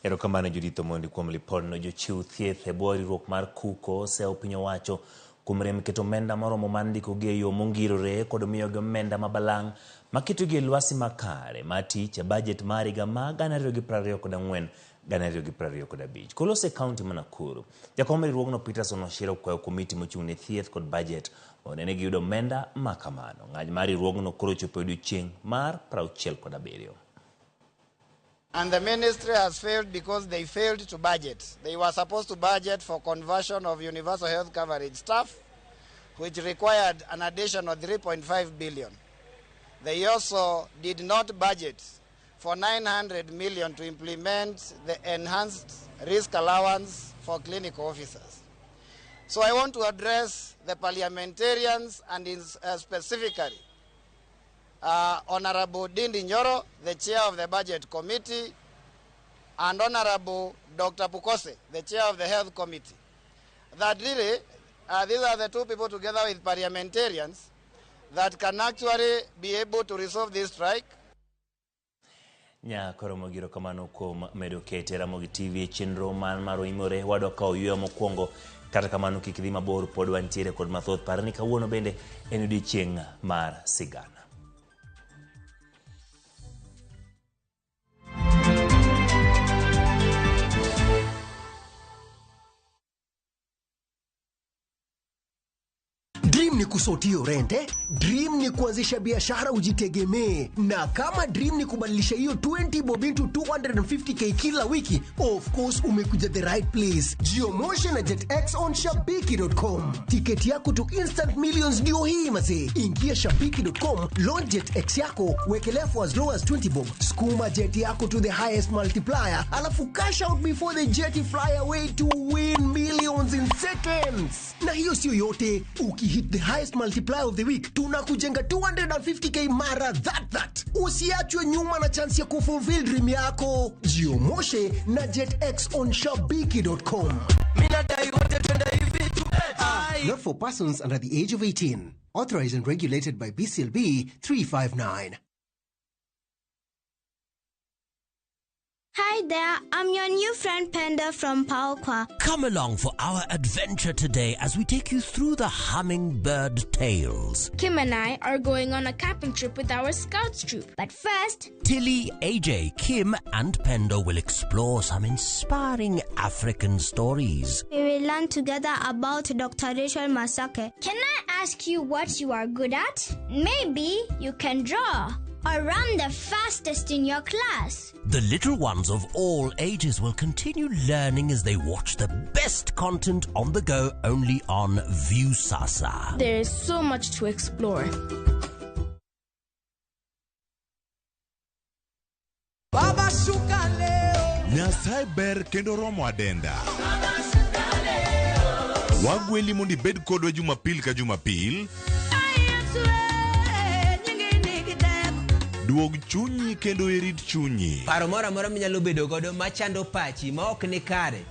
Erokamano Judith Omondi kuom lipodno. Jochiw thieth e bwo riwruok mar KUCO oseyo piny owacho kuom rem keto omenda moromo mar ndikogi e yo mongirore kod miyogi omenda mabalang' maketogi e lwasi makare mar tich e bajet mar higa ma 2024 2025. Kolose e kaunti ma Nakuru, jakom riwruogno Peterson Wachira okwayo komiti mochung' ne thieth kod bajet mondo ne giyud omenda ma kamano. Ng'anyo mar riwruogno koro ochopo e odiochieng' mar 67. And the ministry has failed because they failed to budget. They were supposed to budget for conversion of universal health coverage staff, which required an additional 3.5 billion. They also did not budget for 900 million to implement the enhanced risk allowance for clinical officers. So I want to address the parliamentarians and in, specifically Honorable Dindi Nyoro, the chair of the Budget Committee, and Honorable Dr. Pukose, the chair of the Health Committee. That really, these are the two people together with parliamentarians that can actually be able to resolve this strike. Nyakoro mogiro kamano kuom medo kete Ramogi TV e chenro man mar oimore wadwa kawo yueyo mokwongo kata kamano kik dhi mabor pod wantiere kod mathoth par ni kawuono bende en odiochieng' mar sigana. Dream ni kusort rent eh? Dream ni kuanzisha biashara ujitegemee, na kama dream ni kubadilisha hiyo 20 bob into 250K kila wiki, of course umekuja the right place. Jiomoshe na JetX on shabiki.com. Tiketi yako to instant millions ndio hii mazee. Ingia shabiki.com, launch JetX yako, wekelea for as low as 20 bob, skuma jet yako to the highest multiplier, alafu cash out before the jet fly away to win millions in seconds. Na hiyo sio yote, ukihit the highest multiplier of the week tunakujenga 250K mara that that. Usiachwe nyuma na chance ya kufulfill dream yako. Jiomoshe na JetX on shabiki.com. Not for persons under the age of 18. Authorized and regulated by BCLB 359. Hi there, I'm your new friend Penda from Palqua. Come along for our adventure today as we take you through the hummingbird tales. Kim and I are going on a camping trip with our scouts troop. But first, Tilly, AJ, Kim, and Pendo will explore some inspiring African stories. We will learn together about Dr. Rachel Masake. Can I ask you what you are good at? Maybe you can draw or run the fastest in your class. The little ones of all ages will continue learning as they watch the best content on the go only on Viusasa. There is so much to explore. Baba shuka leo. Nyasaye ber kendo romo adenda. Wagweli mondo ibed kodwa Jumapil ka Jumapil. Duog chunyi kendo irit chunyi. Paro moro amora minyalo bedo godo machando pachi ma ok ni kare,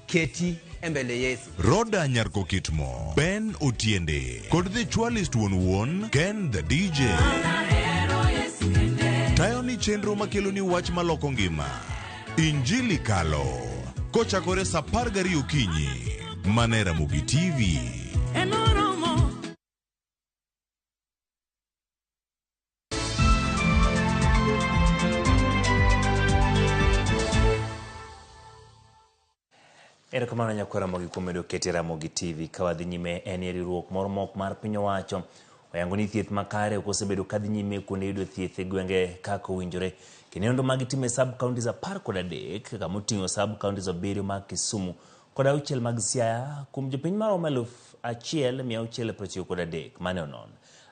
keti e mbele Yesu. Roda Nyarkokitmo, Ben Otiende, kod The Chwalist wuon wuon, Ken the DJ. Tayo ni chenro makelo ni wach maloko ngima. Injili Kalo. Kochakore saa 12 okinyi. Mana e Ramogi TV. Erokamano nyakwar Ramogi kuom medo kete Ramogi TV. Ka wadhi nyime en e riwruok moro mok mar piny owacho oyango ni thieth makare ok osebedo kadhi nyime kuonde yudo thieth e gwenge kaka owinjore. Kendo nonro ma gitimo e sub counties 13 kama oting'o sub counties 7 mag Kisumu kod 6 mag Siaya kuom jopiny maromo 1693 mane onon.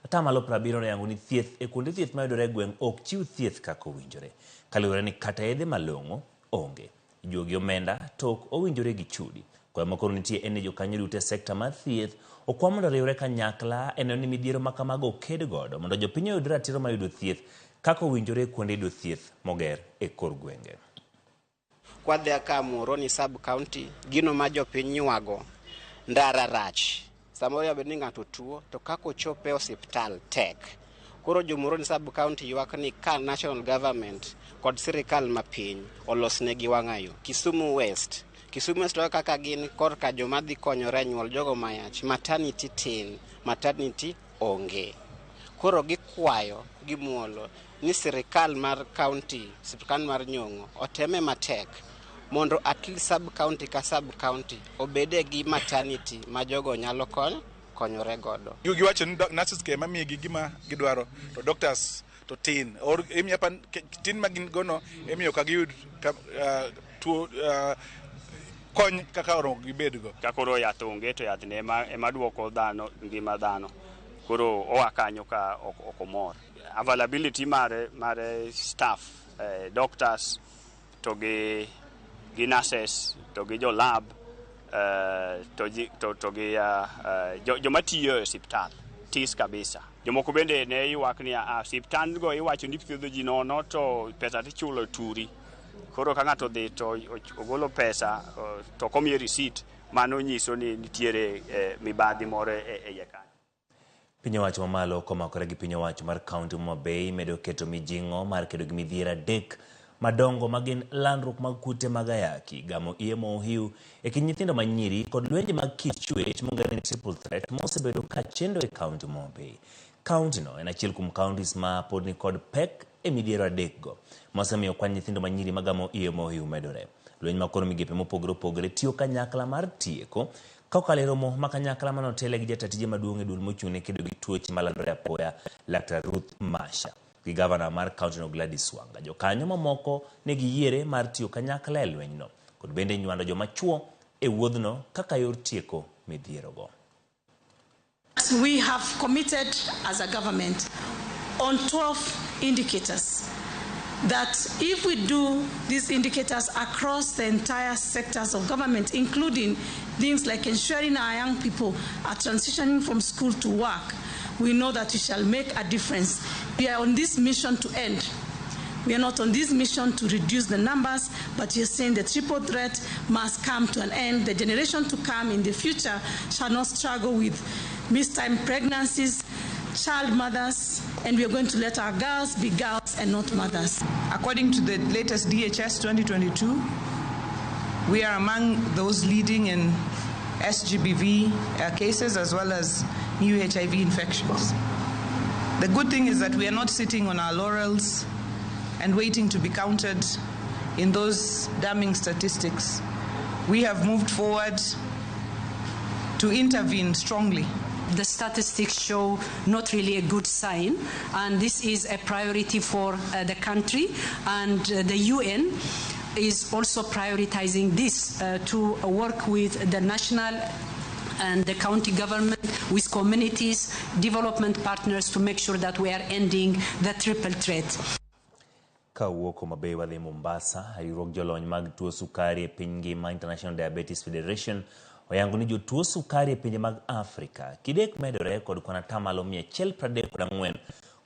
70% oyango ni thieth e kuonde thieth mayudore e gweng' ok chiw thieth kaka owinjore. Kaluwore ni kata yedhe malong'o onge. Juogi omenda to ok owinjore gi chudi. Kwayo makoro nitie en ni jokanyo duto e sekta mar thieth okwa mondo oriwre kanyakla e neno ni midhiero ma kamago oked godo mondo jopiny oyud ratiro mar yudo thieth kaka owinjore kuonde yudo thieth moger e kor gwenge. Kwadhi ka Muhoroni sub county, gino ma jopiny ywago, ndara rach. Samoro nyalo bedo ni ng'ato tuo to kaka ochopo e osiptal tek. Koro jo Muhoroni sub county ywak ni ka national government kod sirikal mapiny olosnegi wang'ayo. Kisumu West, Kisumu West kaka gin korka joma dhi konyore nyuol jogo mayach, maternity tin, maternity onge. Koro gikwayo gimuolo ni sirikal mar county, sirikal mar Nyong'o oteme matek Mondo at least sub county ka sub county obede gi maternity ma jogo nyalo konyore godo. Giwacho ni nurses ke ema miyogi gima gidwaro to doctors to tin or imiyo tin ma gin gono imiyo ka giyud tuo kony kaka oromo gibedgo. Ka koro yath onge to yath ne ema duoko dhano ngima dhano. Koro oa kanyo ka ok omor. Availability mare staff, doctors to gi nurses to gi jo lab to gi joma tiyo e osiptal tis kabisa. Jomoko bende ne ywak ni osiptal go iwacho ni thiedho ji nono to pesa tichulo turi. Koro ka ng'ato dhi to ogolo pesa to ok omiye receipt, mano nyiso ni nitiere mibadhi moro e iye kanyo. Piny owacho mamalo komakore gi piny owacho mar kaunti Homa Bay medo keto mijing'o mar kedo gi midhiero adek madongo magin landruok mag kute mag ayaki, gamo iye mohiu e kind nyithindo manyiri kod lwenje mag kit chwech mong'ere ni triple threat mosebedo ka chendo e kaunti Homa Bay. Kaunti no en achiel kuom counties ma pod nikod pek e midhiero adek go mosemiyo kwan nyithindo manyiri magamo iye mohiu medore. Lweny ma koro migepe mopogore opogore tiyo kanyakla mar tieko kokalo e romo ma kanyakla manotele gi jata tije maduong' e duol mochung' ne kedo gi tuoche malandore apoya Laktar Ruth Masha gi gavana mar kaunti no Gladys Wanga. Jokanyo mamoko ne giyiere mar tiyo kanyakla e lwenyno kod bende nywando joma chuo e wuodhno kaka yor tieko midhierogo. We have committed as a government on 12 indicators that if we do these indicators across the entire sectors of government, including things like ensuring our young people are transitioning from school to work, we know that we shall make a difference. We are on this mission to end. We are not on this mission to reduce the numbers, but we are saying the triple threat must come to an end. The generation to come in the future shall not struggle with mistimed pregnancies, child mothers, and we are going to let our girls be girls and not mothers. According to the latest DHS 2022, we are among those leading in SGBV cases as well as new HIV infections. The good thing is that we are not sitting on our laurels and waiting to be counted in those damning statistics. We have moved forward to intervene strongly. The statistics show not really a good sign, and this is a priority for the country, and the UN is also prioritizing this to work with the national and the county government, with communities, development partners to make sure that we are ending the triple threat. Kawuok Homa Bay wadhi Mombasa, riwruog jolony mag tuo sukari e piny ngima International Diabetes Federation oyango ni jotuo sukari e pinje mag Afrika kidek medore kod kwan atamalo 134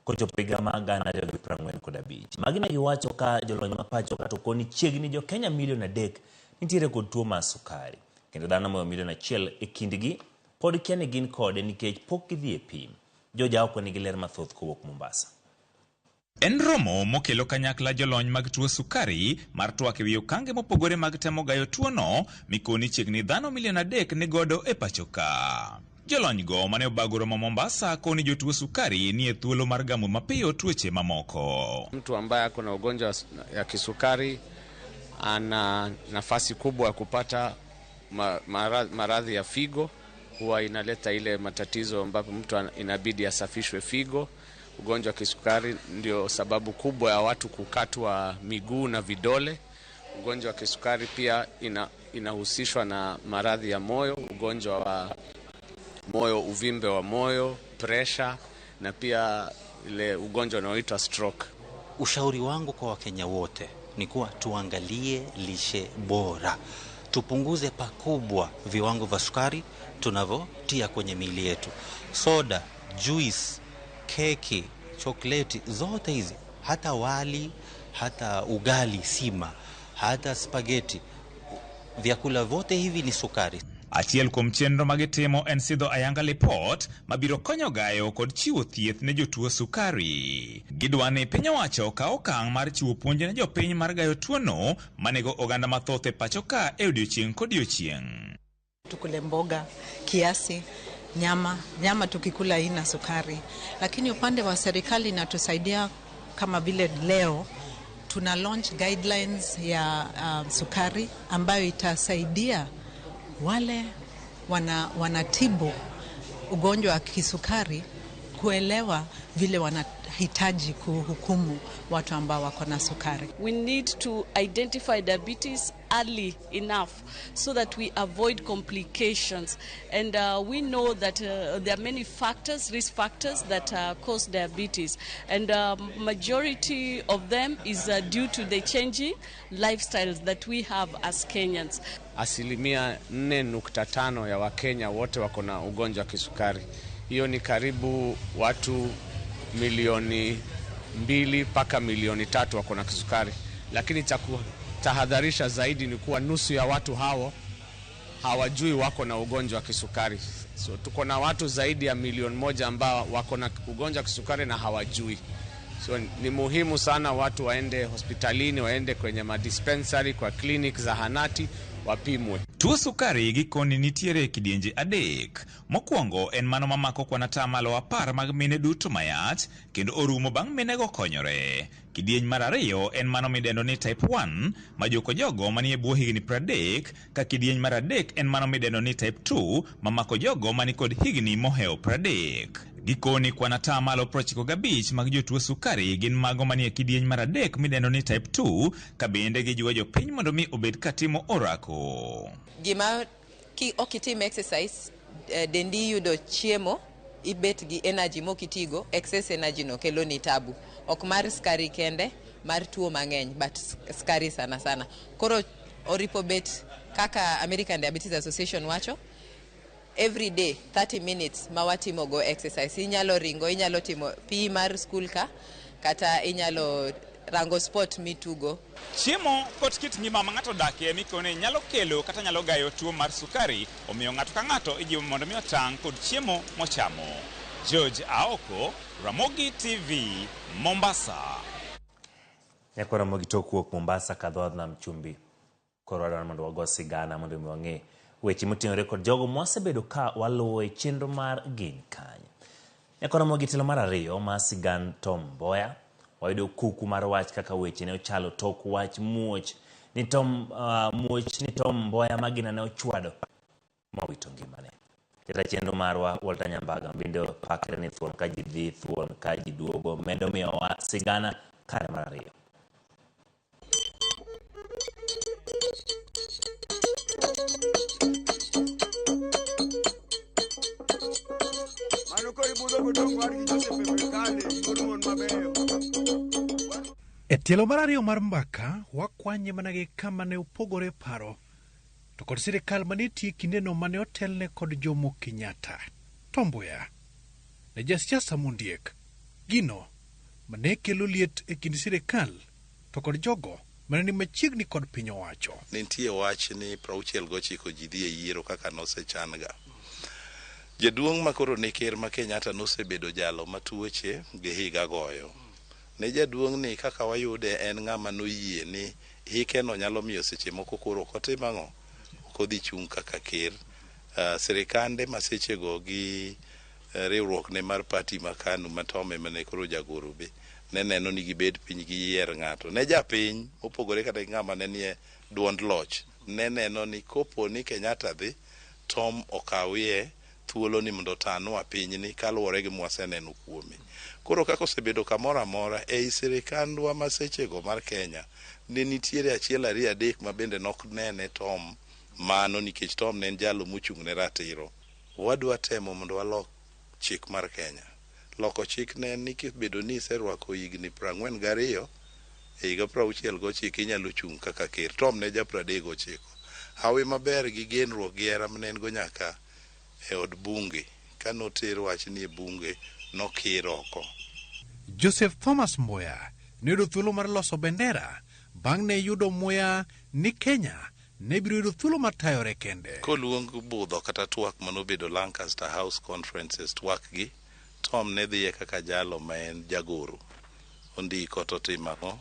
kochopo higa mar 2045. Magi ne giwacho ka jolony ma pacho ka to koni chiegni jo Kenya milion 3 nitiere kod tuo mar sukari, kendo dhano moyo milion 1 e kindgi pod kia ni gin kode nikech pok gidhi e pim. Joja oko nigi ler mathoth kowuok Mombasa. En romo mokelo kanyakla jolony mag tuo sukari mar twak ewi okange mopogore mag temo gayo tuono mikoni chiegni dhano milion 3 ni godo e pacho ka. Jolony go mane obago romo Mombasa koni jotuo sukari ni e thuolo mar gamo mapiyo tuoche mamoko. Mtu ambaye ako na ugonjwa ya kisukari ana nafasi kubwa ya kupata maradhi ya figo. Huwa inaleta ile matatizo ambapo mtu inabidi asafishwe figo. Ugonjwa wa kisukari ndio sababu kubwa ya watu kukatwa miguu na vidole. Ugonjwa wa kisukari pia inahusishwa na maradhi ya moyo, ugonjwa wa moyo, uvimbe wa moyo, pressure na pia ile ugonjwa unaoitwa stroke. Ushauri wangu kwa Wakenya wote ni kuwa tuangalie lishe bora. Tupunguze pakubwa viwango vya sukari tunavyotia kwenye miili yetu. Soda, juice, keki, chokoleti, zote hizi, hata wali, hata ugali sima, hata spaghetti, vyakula vyote hivi ni sukari. Achiel kuom chenro magitimo en sidho ayanga lipot mabiro konyo gayo kod chiwo thieth ne jotuo sukari. Gidwa ni piny owacho okaw okang' mar chiwo puonj ne jopiny mar gayo tuono manego oganda mathoth e pacho ka e odiochieng' kodiochieng'. Tukule mboga kiasi, nyama tukikula ina sukari, lakini upande wa serikali inatusaidia kama vile leo Tuna launch guidelines ya sukari ambayo itasaidia wale wanatibu ugonjwa wa kisukari kuelewa vile wanahitaji kuhukumu watu ambao wako na sukari. We need to identify diabetes early enough so that we avoid complications. And we know that there are many factors, risk factors that cause diabetes. And majority of them is due to the changing lifestyles that we have as Kenyans. 4.5% ya Wakenya wote wako na ugonjwa wa kisukari. Hiyo ni karibu watu milioni 2 mpaka milioni 3 wako na kisukari. Lakini cha kutahadharisha zaidi ni kuwa nusu ya watu hao hawajui wako na ugonjwa wa kisukari. So tuko na watu zaidi ya milioni 1 ambao wako na ugonjwa wa kisukari na hawajui. So ni muhimu sana watu waende hospitalini, waende kwenye madispensary, kwa clinic, zahanati, wapimwe. Tuo sukari gikoni nitiere e kidienje 3. Mokwongo en mano mamako kwan 10% mag mine duto mayach kendo orumo bang' minego konyore. Kidieny mar 2 en mano midendo ni type 1 majoko jogo manie bwo higni 30, ka kidieny mar 3 en mano midendo ni type 2 mamako jogo mani kod higni mohewo 30. Gikoni kwan 95% mag jotuo sukari gin mago manie kidieny mar 3 midendo ni type 2, ka bende gijiwo jopiny mondo mi obed katimo orako. Gima ki ok itim exercise, dendi yudo chiemo, ibet gi energy mokitigo, excess energy no kelo ni tabu. Ok mar sukari kende, mar tuo mang'eny, but sukari sana sana. Koro oripo bet kaka American Diabetes Association wacho, every day 30 minutes ma watimo go exercise. Inyalo ringo, inyalo timo PE mar school ka, kata inyalo rango sport mitugo. Chiemo kod kit ngima ma ng'ato odakie mikone nyalo kelo kata nyalo gayo tuo mar sukari, omiyo ng'ato ka ng'ato ijiwo mondo mi otang' kod chiemo mochamo. George Aoko, Ramogi TV, Mombasa. Nyakwa Ramogi tok wuok Mombasa kadho nam chumbi. Koro wadwaro mondo wago sigana mondo mi wang'e weche moting'ore kod jogo mwasebedo ka waluwo e chenro mar Gin Kanye. Nyakwa Ramogi telo mar 2 mar sigand Tom Mboya, wayudo kuku mar wach kaka weche ne ochalo tok wach muoch ni Tom Mboya magina ne ochwado mowito ngimane. Jata chenro marwa Walter Nyambaga bende pakre ni thuon ka ji dhi, thuon ka ji duogo, medo miyowa sigana kare mar 2. E tielo mar 2 mar mbaka, wakwanye mana gi kama ne opogore paro to kod sirikal manitie kindeno mane otelne kod Jomo Kenyatta. Tom Mboya ne jasiasa mondiek, gino mane kelo liet e kind sirikal to kod jogo mane ni machiegni kod piny owacho. Nitie wach ni 69 ji dhi e yiero kaka nosechan-ga. Jaduong' makoro ne ker ma Kenyatta nosebedo jalo matuoche gi higa goyo. Ne jaduong' ni kaka wayude en ng'ama noyie ni hike no nyalo miyo seche moko koro ok otim ang'o, ok odhi chung' kaka ker. Sirikande ma sechego gi riwruokne mar party ma KANU ma Tom ema ne koro jagoro be ne neno ni gibed piny giyier ng'ato. Ne japiny mopogore kata gi ng'ama ne nie duond loch ne neno ni kopo ni Kenyatta dhi, Tom okawie thuolo ni mondo otanwa pinyni kaluwore gi mwaseneno kuome. Koro kaka osebedo kamoro amora ei sirikandwa ma sechego mar Kenya ne nitiere 1, 2, 3 ma bende nok nene Tom mano, nikech Tom ne en jalo mochung' ne ratiro. Wadwa temo mondo walok chik mar Kenya. Loko chik ne en ni kibedo ni iserwako higni 42 e higa 69 inyalo chung' kaka ker. Tom ne ja 39. Hawi maber gi genruok gi hera mane en go nyaka e od bunge, ka noter wach ni e bunge nokir oko. Joseph Thomas Mboya ne yudo thuolo mar loso bendera bang' ne yudo muya ni Kenya ne biro yudo thuolo mar tayore kende. Koluong budho kata twak manobedo Lancaster House Conferences, twak gi Tom ne dhiye kaka jalo ma en jagoro. Ondiko to timo ang'o?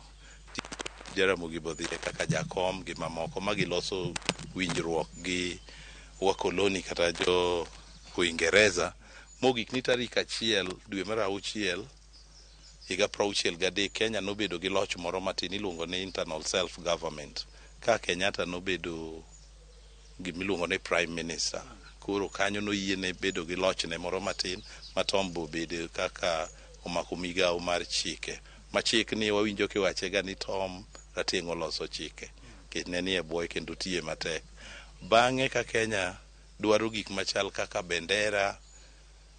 Jaramogi bo dhiye kaka jakom gi mamoko ma giloso winjruok gi wakoloni kata jo Uingereza. Mogik ni tarik 1 dwe mar 6 Higa 63 Kenya nobedo gi loch moro matin iluongo ni internal self government. Ka Kenyatta nobedo gimiluongo ni prime minister. Koro kanyo noyiene bedo gi lochne moro matin ma Tom be obedo kaka omako migawo mar chike. Ma chik ni wawinjo kiwache ga ni Tom Rateng' oloso chike. Nikech ne nie bwoye kendo otiye matek. Bang'e ka Kenya dwaro gik machal kaka bendera,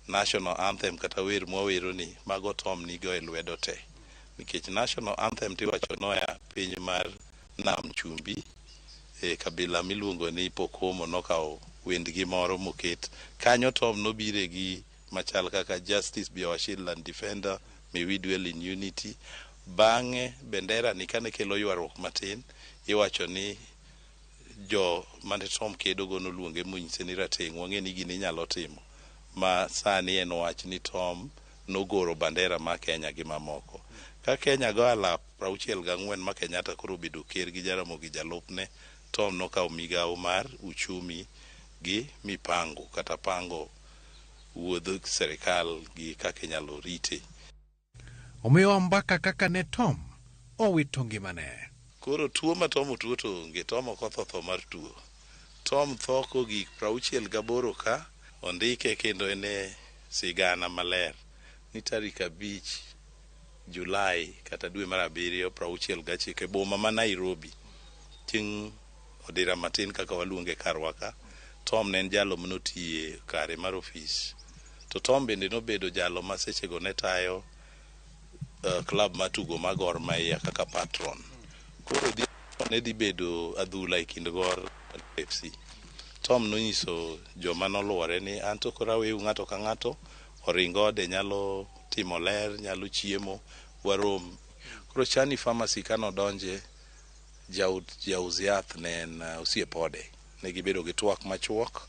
national anthem kata wer mwawero ni, mago Tom nigo e lwedo te. Nikech national anthem tiwacho noya piny mar Nam Chumbi, e kabila miluongo ni Pokomo nokawo wendgi moro moket. Kanyo Tom nobire gi machal kaka Justice be our shield and defender, may we dwell in unity. Bang'e bendera ni kane kelo ywaruok matin, iwacho ni jo mane Tom kedo go noluonge monyise ni Rateng' wang'e ni gini inyalo timo. Ma sani en wach ni Tom nogoro bandera ma Kenya gi mamoko. Ka Kenya go alap 64 ma Kenyatta koro obedo ker gi Jaramogi jalupne, Tom nokawo migawo mar uchumi gi mipango kata pango wuodh serikal gi kaka inyalo rite. Omiyowa mbaka kaka ne Tom owito ngimane. Koro tuo ma Tom otuo to onge, Tom ok otho tho mar tuo. Tom tho kogik 68 ka ondike kendo en e sigana maler ni tarik 5 Julai kata dwe mar 7 69 e boma ma Nairobi chieng' odira matin kaka waluonge karwa ka. Tom ne en jalo manotiye kare mar ofis. To Tom bende nobedo jalo ma sechego ne tayo club matugo mar Gor Mahia kaka patron. Koro ne dhi bedo adhula e kind Gor FC. Tom nonyiso joma noluore ni an to koro aweu ng'ato ka ng'ato oring ode nyalo timo ler, nyalo chiemo, warom. Koro Chani Pharmacy kanodonje, jaus yath ne en osiep ode. Ne gibedo gi twak machuok,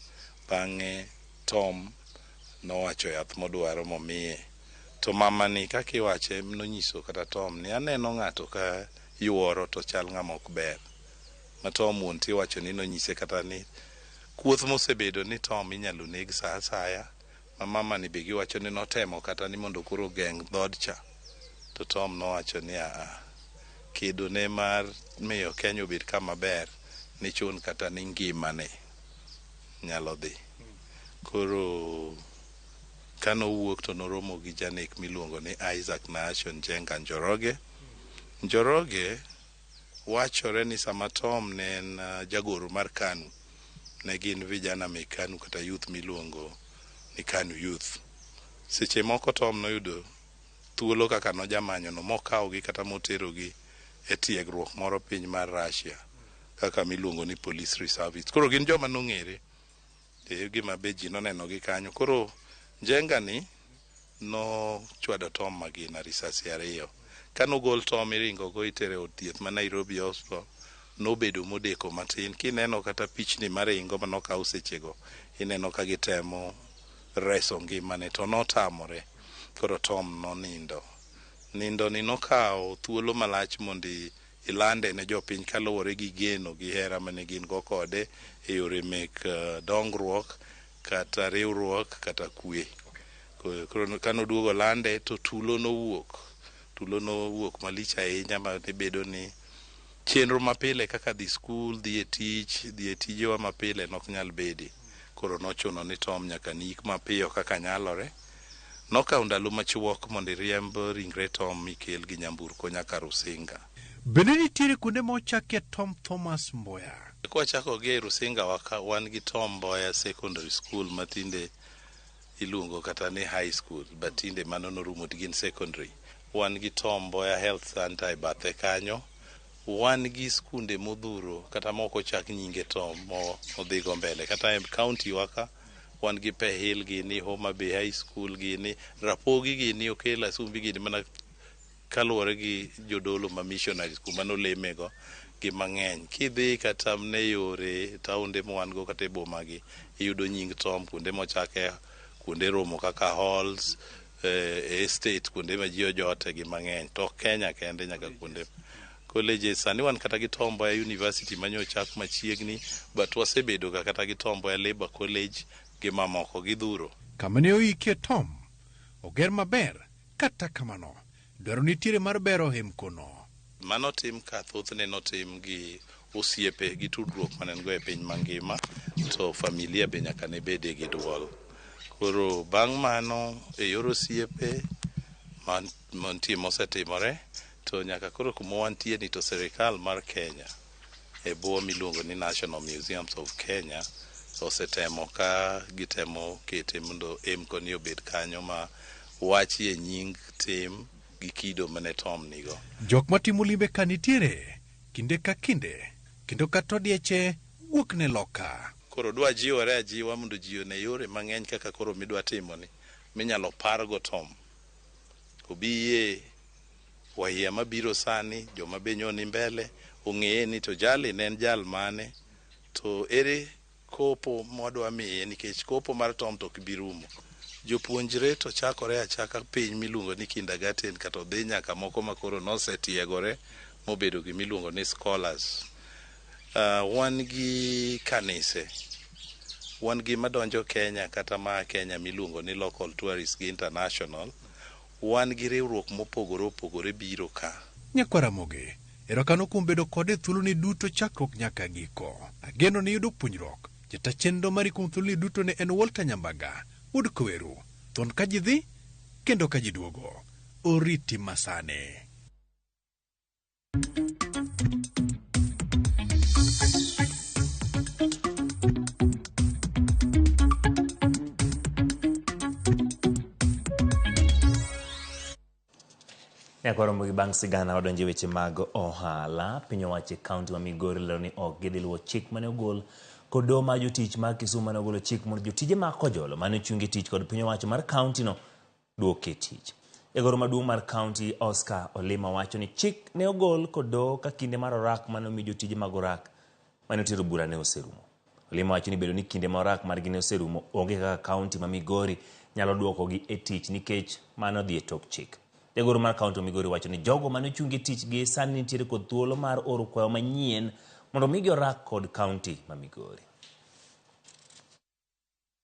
bang'e Tom nowacho yath modwaro momiye. To mama ni kaka iwache nonyiso kata Tom ni aneno ng'ato ka yuoro to chal ng'ama ok ber. Ma Tom wuon tiwacho ni nonyise kata ni kuoth mosebedo ni Tom inyalo neg sa asaya. Ma mama ni be giwacho ni notemo kata ni mondo koro ogeng' dhood cha. To Tom nowacho ni aa, kedo ne mar miyo Kenya obed kama ber ni chun kata ni ngimane nyalo dhi. Koro kanowuok to noromo gi janek miluongo ni Isaac Nahashon Njenga Njoroge. Njoroge wachore ni sama Tom ne en jagoro mar KANU, ne gin vijana mek KANU kata youth miluongo ni KANU Youth. Seche moko Tom noyudo thuolo kaka nojamanyo no mokawgi kata moterogi e tiegruok moro piny mar Russia kaka miluongo ni Police Reservists. Koro gin joma nong'ere e gima be ji noneno gi kanyo. Koro Njenga ni nochwado Tom magina risasi 2. Kanogol Tom iringo go itere od thieth ma Nairobi Hospital, nobedo modeko matin. Kineno kata pichni maringo manokaw sechego, ineno ka gitemo reso ngimane to notamore. Koro Tom nonindo. Nindo ni nokawo thuolo malach mondo ilande ne jopiny kaluwore gi geno gi hera mane gin go kode e yore mek dongruok kata riwruok kata kwe. Koro kanoduogo lande to tulo nowuok. Tulo nowuok malich ahinya ma ne bedo ni chenro mapile kaka dhi skul, dhi e tich, dhi e tijewa mapile nok nyal bedi. Koro nochuno ni Tom nyaka niik mapiyo kaka nyalore. Nokawo ndalo machuok mondo iriemb ringre Tom mikel gi nyamburko nyaka Rusinga. Bende nitiere kuonde ma ochakie Tom Thomas Mboya? Kwachako gi e Rusinga waka, wan gi Tom Mboya Secondary School matinde iluongo kata ni high school, but tinde mano norumo to gin secondary. Wan gi Tom Mboya Health Center e bathe kanyo. Wan gi skunde modhuro kata moko ochak nyinge Tom modhigo mbele. Kata e county waka wan gi Pehil gini, Homa Bay High School gini, Rapogi gini, Okel Asumbi gini, mana kaluwore gi jodolo ma missionaries kuma nolemego gi mang'eny. Kidhi kata ne yore taonde mwan go kata e boma gi, iyudo nying Tom kuonde mochake, kuonde romo kaka halls, estate, kuonde ma ji ojote gi mang'eny. To ok Kenya kende, nyaka kuonde colleges. Sani wan kata gi Tom Mboya University manyo ochak machiegni, but wasebedo ga kata gi Tom Mboya Labour College gi mamoko gidhuro. Kama ne oikie Tom oger maber, kata kamano Dwaro nitiere mar bero hemkono. Mano tim ka thothne notim gi osiepe gi tudruok mane en go e piny mangima, to familia be nyaka ne bede gi duol. Koro bang' mano e yor osiepe mantie mosetimore, to nyaka koro kuma wantie ni to sirikal mar Kenya e bwo miluongo ni National Museums of Kenya osetemo ka gitemo kete mondo emko ni obed kanyo ma wachie nying tim gi kido mane Tom nigo. Jok matimo limbe ka nitiere kinde ka kinde kendo kata odieche wuok ne loka. Koro dwa jiwore ajiwa mondo ji one yore mang'eny kaka koro midwa timo ni minyalo pargo Tom. Obiye wahia mabiro sani, joma be nyoni mbele ong'eye ni to jali ne en jal mane, to ere kopo mwadwa miye, nikech kopo mar Tom to ok bi rumo. Jopuonjre to chakore achaka piny miluongo ni kindergarten kata odhi nyaka moko ma koro nosetiegore mobedo gimiluongo ni scholars. Wan gi kanise, wan gi madonjo Kenya kata maa Kenya miluongo ni local tourists gi international, wan gi riwruok mopogore opogore biro ka. Nyakwar Ramogi, erokamano kuom bedo kode e thuoloni duto chakruok nyaka giko. Ageno ni yudo puonjruok. Jata chenro mari kuom thuoloni duto ne en Walter Nyambaga, wuod Kweru. Thuon ka ji dhi, kendo ka ji duogo. Oriti masani. Nyaka waromo gi bang' sigana wadonjo e weche mag ohala. Piny owacho e kaunti ma Migori lero ni ok gidhi luwo chik mane ogol kod doho mar jotich mar Kisumu mane ogolo chik mondo jotije mag Kojolo mane ochungi tich kod piny owacho mar kaunti no duok e tich. Jagoro maduong' mar kaunti Oscar Olima wacho ni chik ne ogol kod doho ka kinde mar orak mane omi jotije mag orak mane otero bura ne oserumo. Olima wacho ni bedo ni kinde ma orak margi ne oserumo onge kaka kaunti ma Migori nyalo duokogi e tich nikech mano dhi e tok chik. Jagoro mar kaunti ma Migori wacho ni jogo mane ochungi tich gi sani nitiere kod thuolo mar oro kwayo manyien mondo omigi orak kod kaunti ma Migori.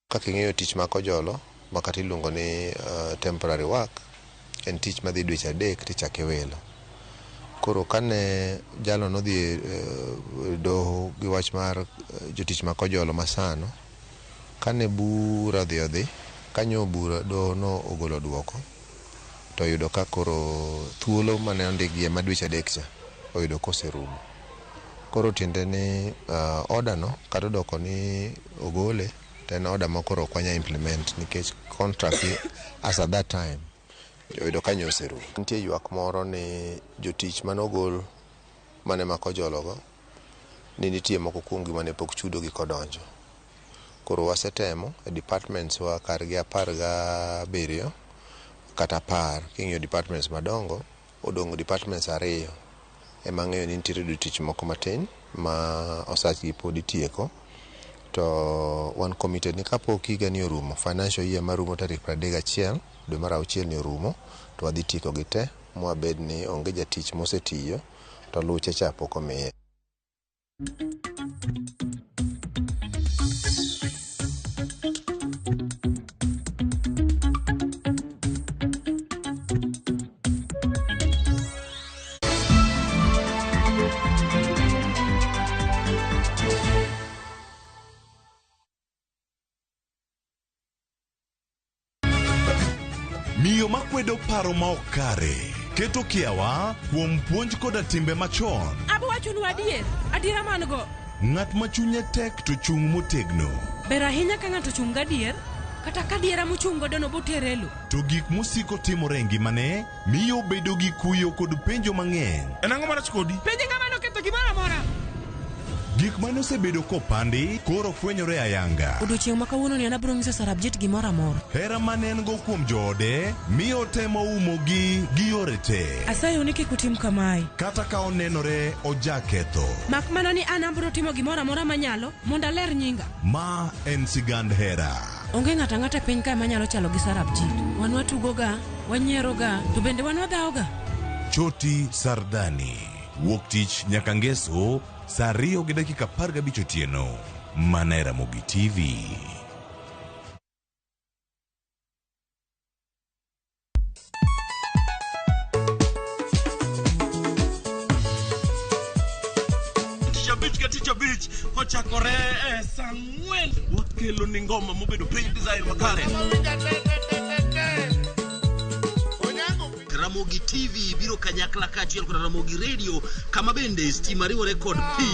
Kaka ing'eyo tich ma Kojolo ma kata iluongo ni temporary work en tich madhi dweche 3 tichako iwilo. Koro kane jalo nodhi e doho gi wach mar jotich ma Kojolo masano, kane bura odhi kanyo bura doho no ogolo duoko to oyudo ka koro thuolo mane ondikgie ma dweche 3 cha oyudo koserumo. Koro tiende ni order no kata odoko ni ogole to en order ma koro ok wanyal implement nikech contract as at that time oyudo ka oserumo. Nitie ywak moro ni jotich mane ogol mane ma Kojolo go ni nitie moko kuomgi mane pok chudo gi kodonjo. Koro wasetemo e departments wa kargi 17 kata 10 king'iyo departments madongo odong' departments 2 ema ang'eyo ni nitiere jotich moko matin ma osachgi pod itieko. To wan committed ni kapok higa ni orumo, financial year marumo tarik 31 dwe mar 6 ni orumo, to wadhi tieko gi te mwabed ni onge jatich mosetiyo to luche cha pok omiye. Miyo makwedo paro ma ok kare, keto kiawa kuom puonj koda timbe machon. Abo wachonu adier, adiera man go. Ng'at ma chunye tek to chung' motegno. Ber ahinya ka ng'ato chung' gadier, kata ka adiera mochung' godo no botere e lo. To gik mosiko timore e ngimane miyo obedo gi kuyo kod penjo mang'eny. En ang'o marach kodi? Penj ng'ama noketho gimoro amora. Gik mane osebedo kopandi koro fwenyore ayanga. Odiochieng' ma kawuono ni an abiro nyiso Sarabjit gimoro amora. Hera mane en go kuom joode miyo otemo umogi gi yore te. Asayo ni kik utim kamae. Kata ka onenore ojaketho. Mak mana ni an abiro timo gimoro amora manyalo mondo aler nyinga. Ma en sigand hera. Onge ng'ato ang'ata e piny kae manyalo chalo gi Sarabjit. Wan watugoga, wanyieroga, to bende wan wadhawoga. Choti Sardani. Wuok tich nyaka ngeso saa 2:15 otieno. Mana e Ramogi TV. abich ka tich abich kochakore e saa ang'wen wakelo ni ngoma mobedo piny design makare. Ramogi TV biro kanyakla kaachiel kod Ramogi Radio kama bende stima riwore kod pi.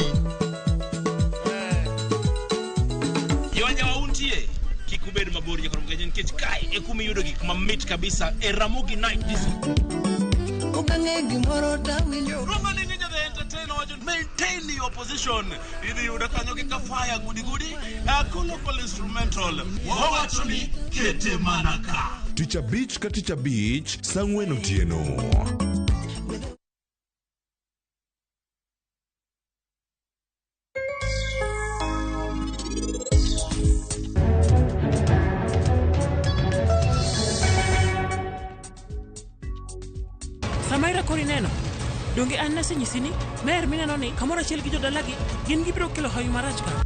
Jowajawa untie kik ubed mabor nyaka Ramogi nikech kae e kuma iyudo gik mamit kabisa e Ramogi Night Disco. Kokang'e gimoro tawinjo. Roma ne ng'enya the entertainer wacho maintain your position. Idhi yudo kanyo gi kafaya gudi gudi local instrumental. Wawacho ni kete mana ka. Tich abich ka tich abich saa ang'wen otieno. Samaira koro ineno donge an nasenyisi ni mer mineno ni kamoro achiel gi jodalagi gin gibiro kelo hawi marach ka.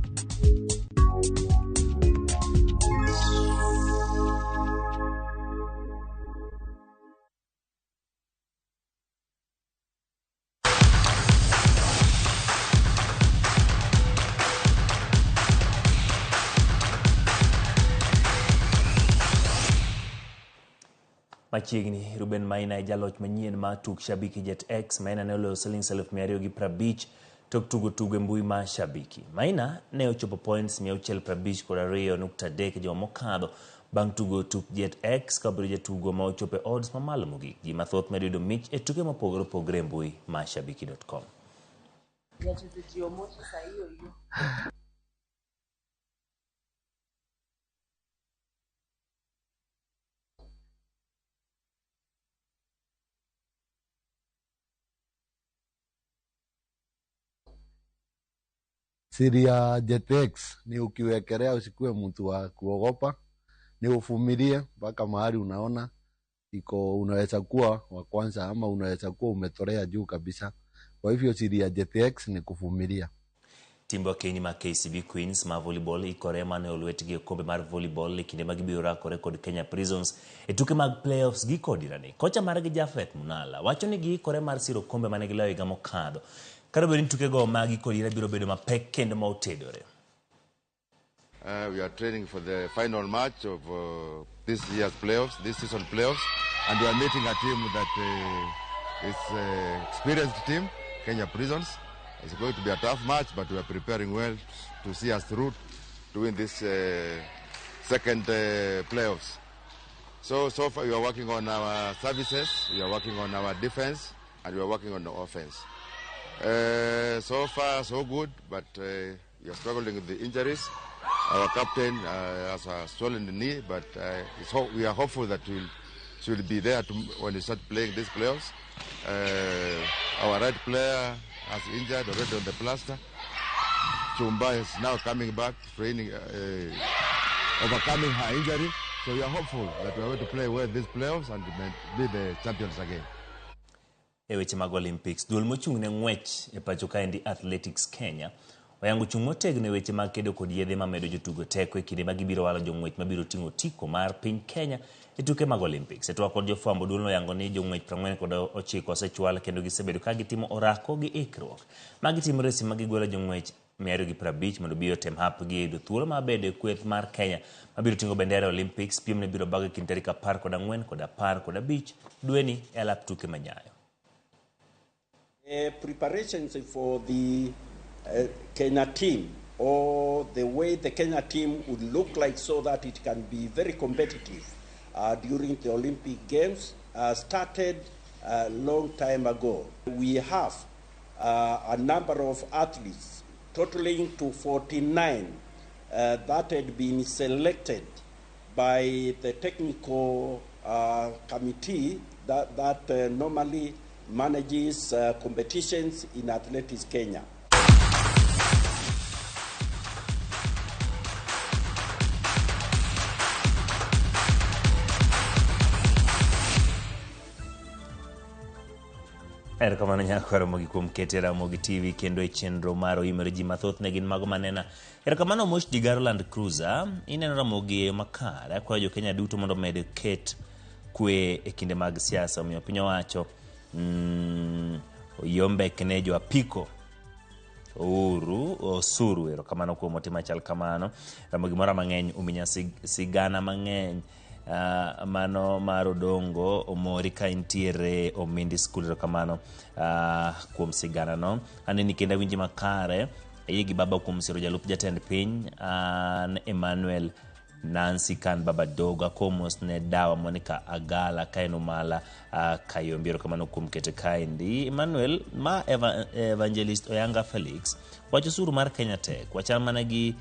Machiegni, Ruben Maina e jaloch manyien mar tuk Shabiki Jet X. Maina ne oloyo siling 250,000 tok tugo tugo e mbui mar Shabiki. Maina ne ochopo points 652.3 e juma mokadho bang' tugo tuk Jet X ka obedo jatugo ma ochopo e odds mamalo mogik. Ji mathoth medo yudo mich e tuke mopogore opogore e mbui mar shabiki.com. Siri ya JetX ni ukiwekelea usikuwe mtu wa kuogopa, ni uvumilie mpaka mahali unaona iko unaweza kuwa wa kwanza ama unaweza kuwa umetolea juu kabisa. Kwa hivyo siri ya JetX ni kuvumilia. Timbe wakeini mag KCB Queens ma volleyball ikore mane olwetgi e okombe mar volleyball e kinde ma gibiro rakore kod Kenya Prisons e tuke mag playoffs giko dirani. Kocha margi Japheth Munala wacho ni giikore mar siro okombe mane giloyo higa mokadho. Kata obedo ni tukego mag giko dira biro bedo mapek kendo ma otedore. We are training for the final match of this year's playoffs, this season playoffs, and we are meeting a team that is experienced team, Kenya Prisons. It's going to be a tough match, but we are preparing well to see us through to win this second playoffs. So far we are working on our services, we are working on our defense, and we are working on the offense. So far, so good, but we are struggling with the injuries. Our captain has a swollen knee, but we are hopeful that she will be there when we start playing these playoffs. Our right player has injured already on the plaster. Chumba is now coming back, training, overcoming her injury. So we are hopeful that we are going to play well these playoffs and be the champions again. E weche mag Olympics, duol mochung' ne ng'wech e pacho kaendi Athletics Kenya oyango chung' motegno e weche mag kedo kod yedhe mamedo jotugo teko e kinde ma gibiro walo jong'wech mabiro ting'o otiko mar piny Kenya e tuke mag Olympics. E twak kod jofwambo, duolno oyango ni jong'wech 49 osechwal kendo gisebedo ka gitimo orako gi ikruok. Magi timore seche ma gigwelo jong'wech 250 mondo obi otem hapgi e yudo thuolo mar bedo e kweth mar Kenya mabiro ting'o bendera e Olympics. Piem ne biro bago e kind tarik 14 kod 15 dweni e alap tuke ma Nyayo. Preparations for the Kenya team, or the way the Kenya team would look like so that it can be very competitive during the Olympic Games, started a long time ago. We have a number of athletes totaling to 49 that had been selected by the technical committee that normally manages competitions in Athletics Kenya. Erokamano nyako Ramogi kuom kete Ramogi TV kendo e chenro mar oimore ji mathoth ne gin mago manena. Erokamano Mosh Digaro Land Cruiser, ineno Ramogi e yo makare. Akwayo jo Kenya duto mondo omed ket kwe e kinde mag siasa, omiyo piny owacho oyombek ne jo apiko. Ouru osuru. Erokamano kuom ote machal kamano. Ramogi mora mang'eny uminya sigana mang'eny. Mano mar Odongo omori ka intiere Omindi School. Erokamano kuom sigana no. Aneni kendo awinji makare. Ayie gi baba kuom siro jalup jatend piny. An Emmanuel Nancy kan baba dogo akomos ne dawa Monica Agala ka en Umala Kayombi. Erokamano kuom kete kaendi. Emmanuel ma Evangelist Oyanga Felix wach osuru mar Kenya Tech wachal mana gi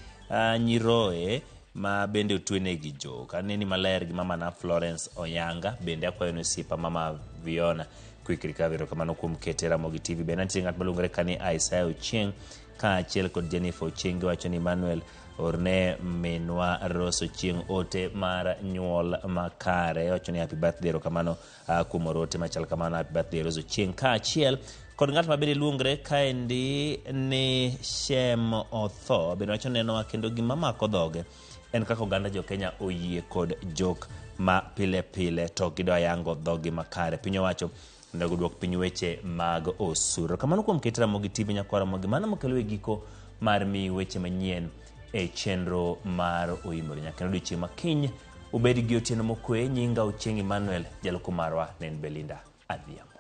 nyiroye ma bende otwenegi jok. Aneni maler gi mama na Florence Oyanga bende akwayo ne osiepa mama Viona Quick Recovery. Erokamano kuom kete Ramogi TV. Bende nitie ng'at maluongore ka ni Isaiah Ochieng kaachiel kod Jennifer Ochieng giwacho ni Emmanuel orne minwa Rose Ochieng ote mar nyuol makare. Wacho ni happy birthday. Erokamano kuom oro ote machal kamano. Happy birthday Rose Ochieng kaachiel kod ng'at ma bende luongre kaendi ni Shem Otho bende wacho nenowa kendo gima mako dhoge en kaka oganda jo Kenya oyie kod jok ma pile pile to gidwa yango dhogi makare. Piny owacho onego duok piny weche mag osuru. Kamano kuom ket Ramogi TV nyakwar Ramogi mano mokelo e giko mar miyi weche manyien e chenro mar Oimore. Nyaka en odiochieng' ma kiny ubed gi otieno mokwe. Nyinga Ochieng' Emmanuel, jaloko marwa ne en Belinda Adhiambo.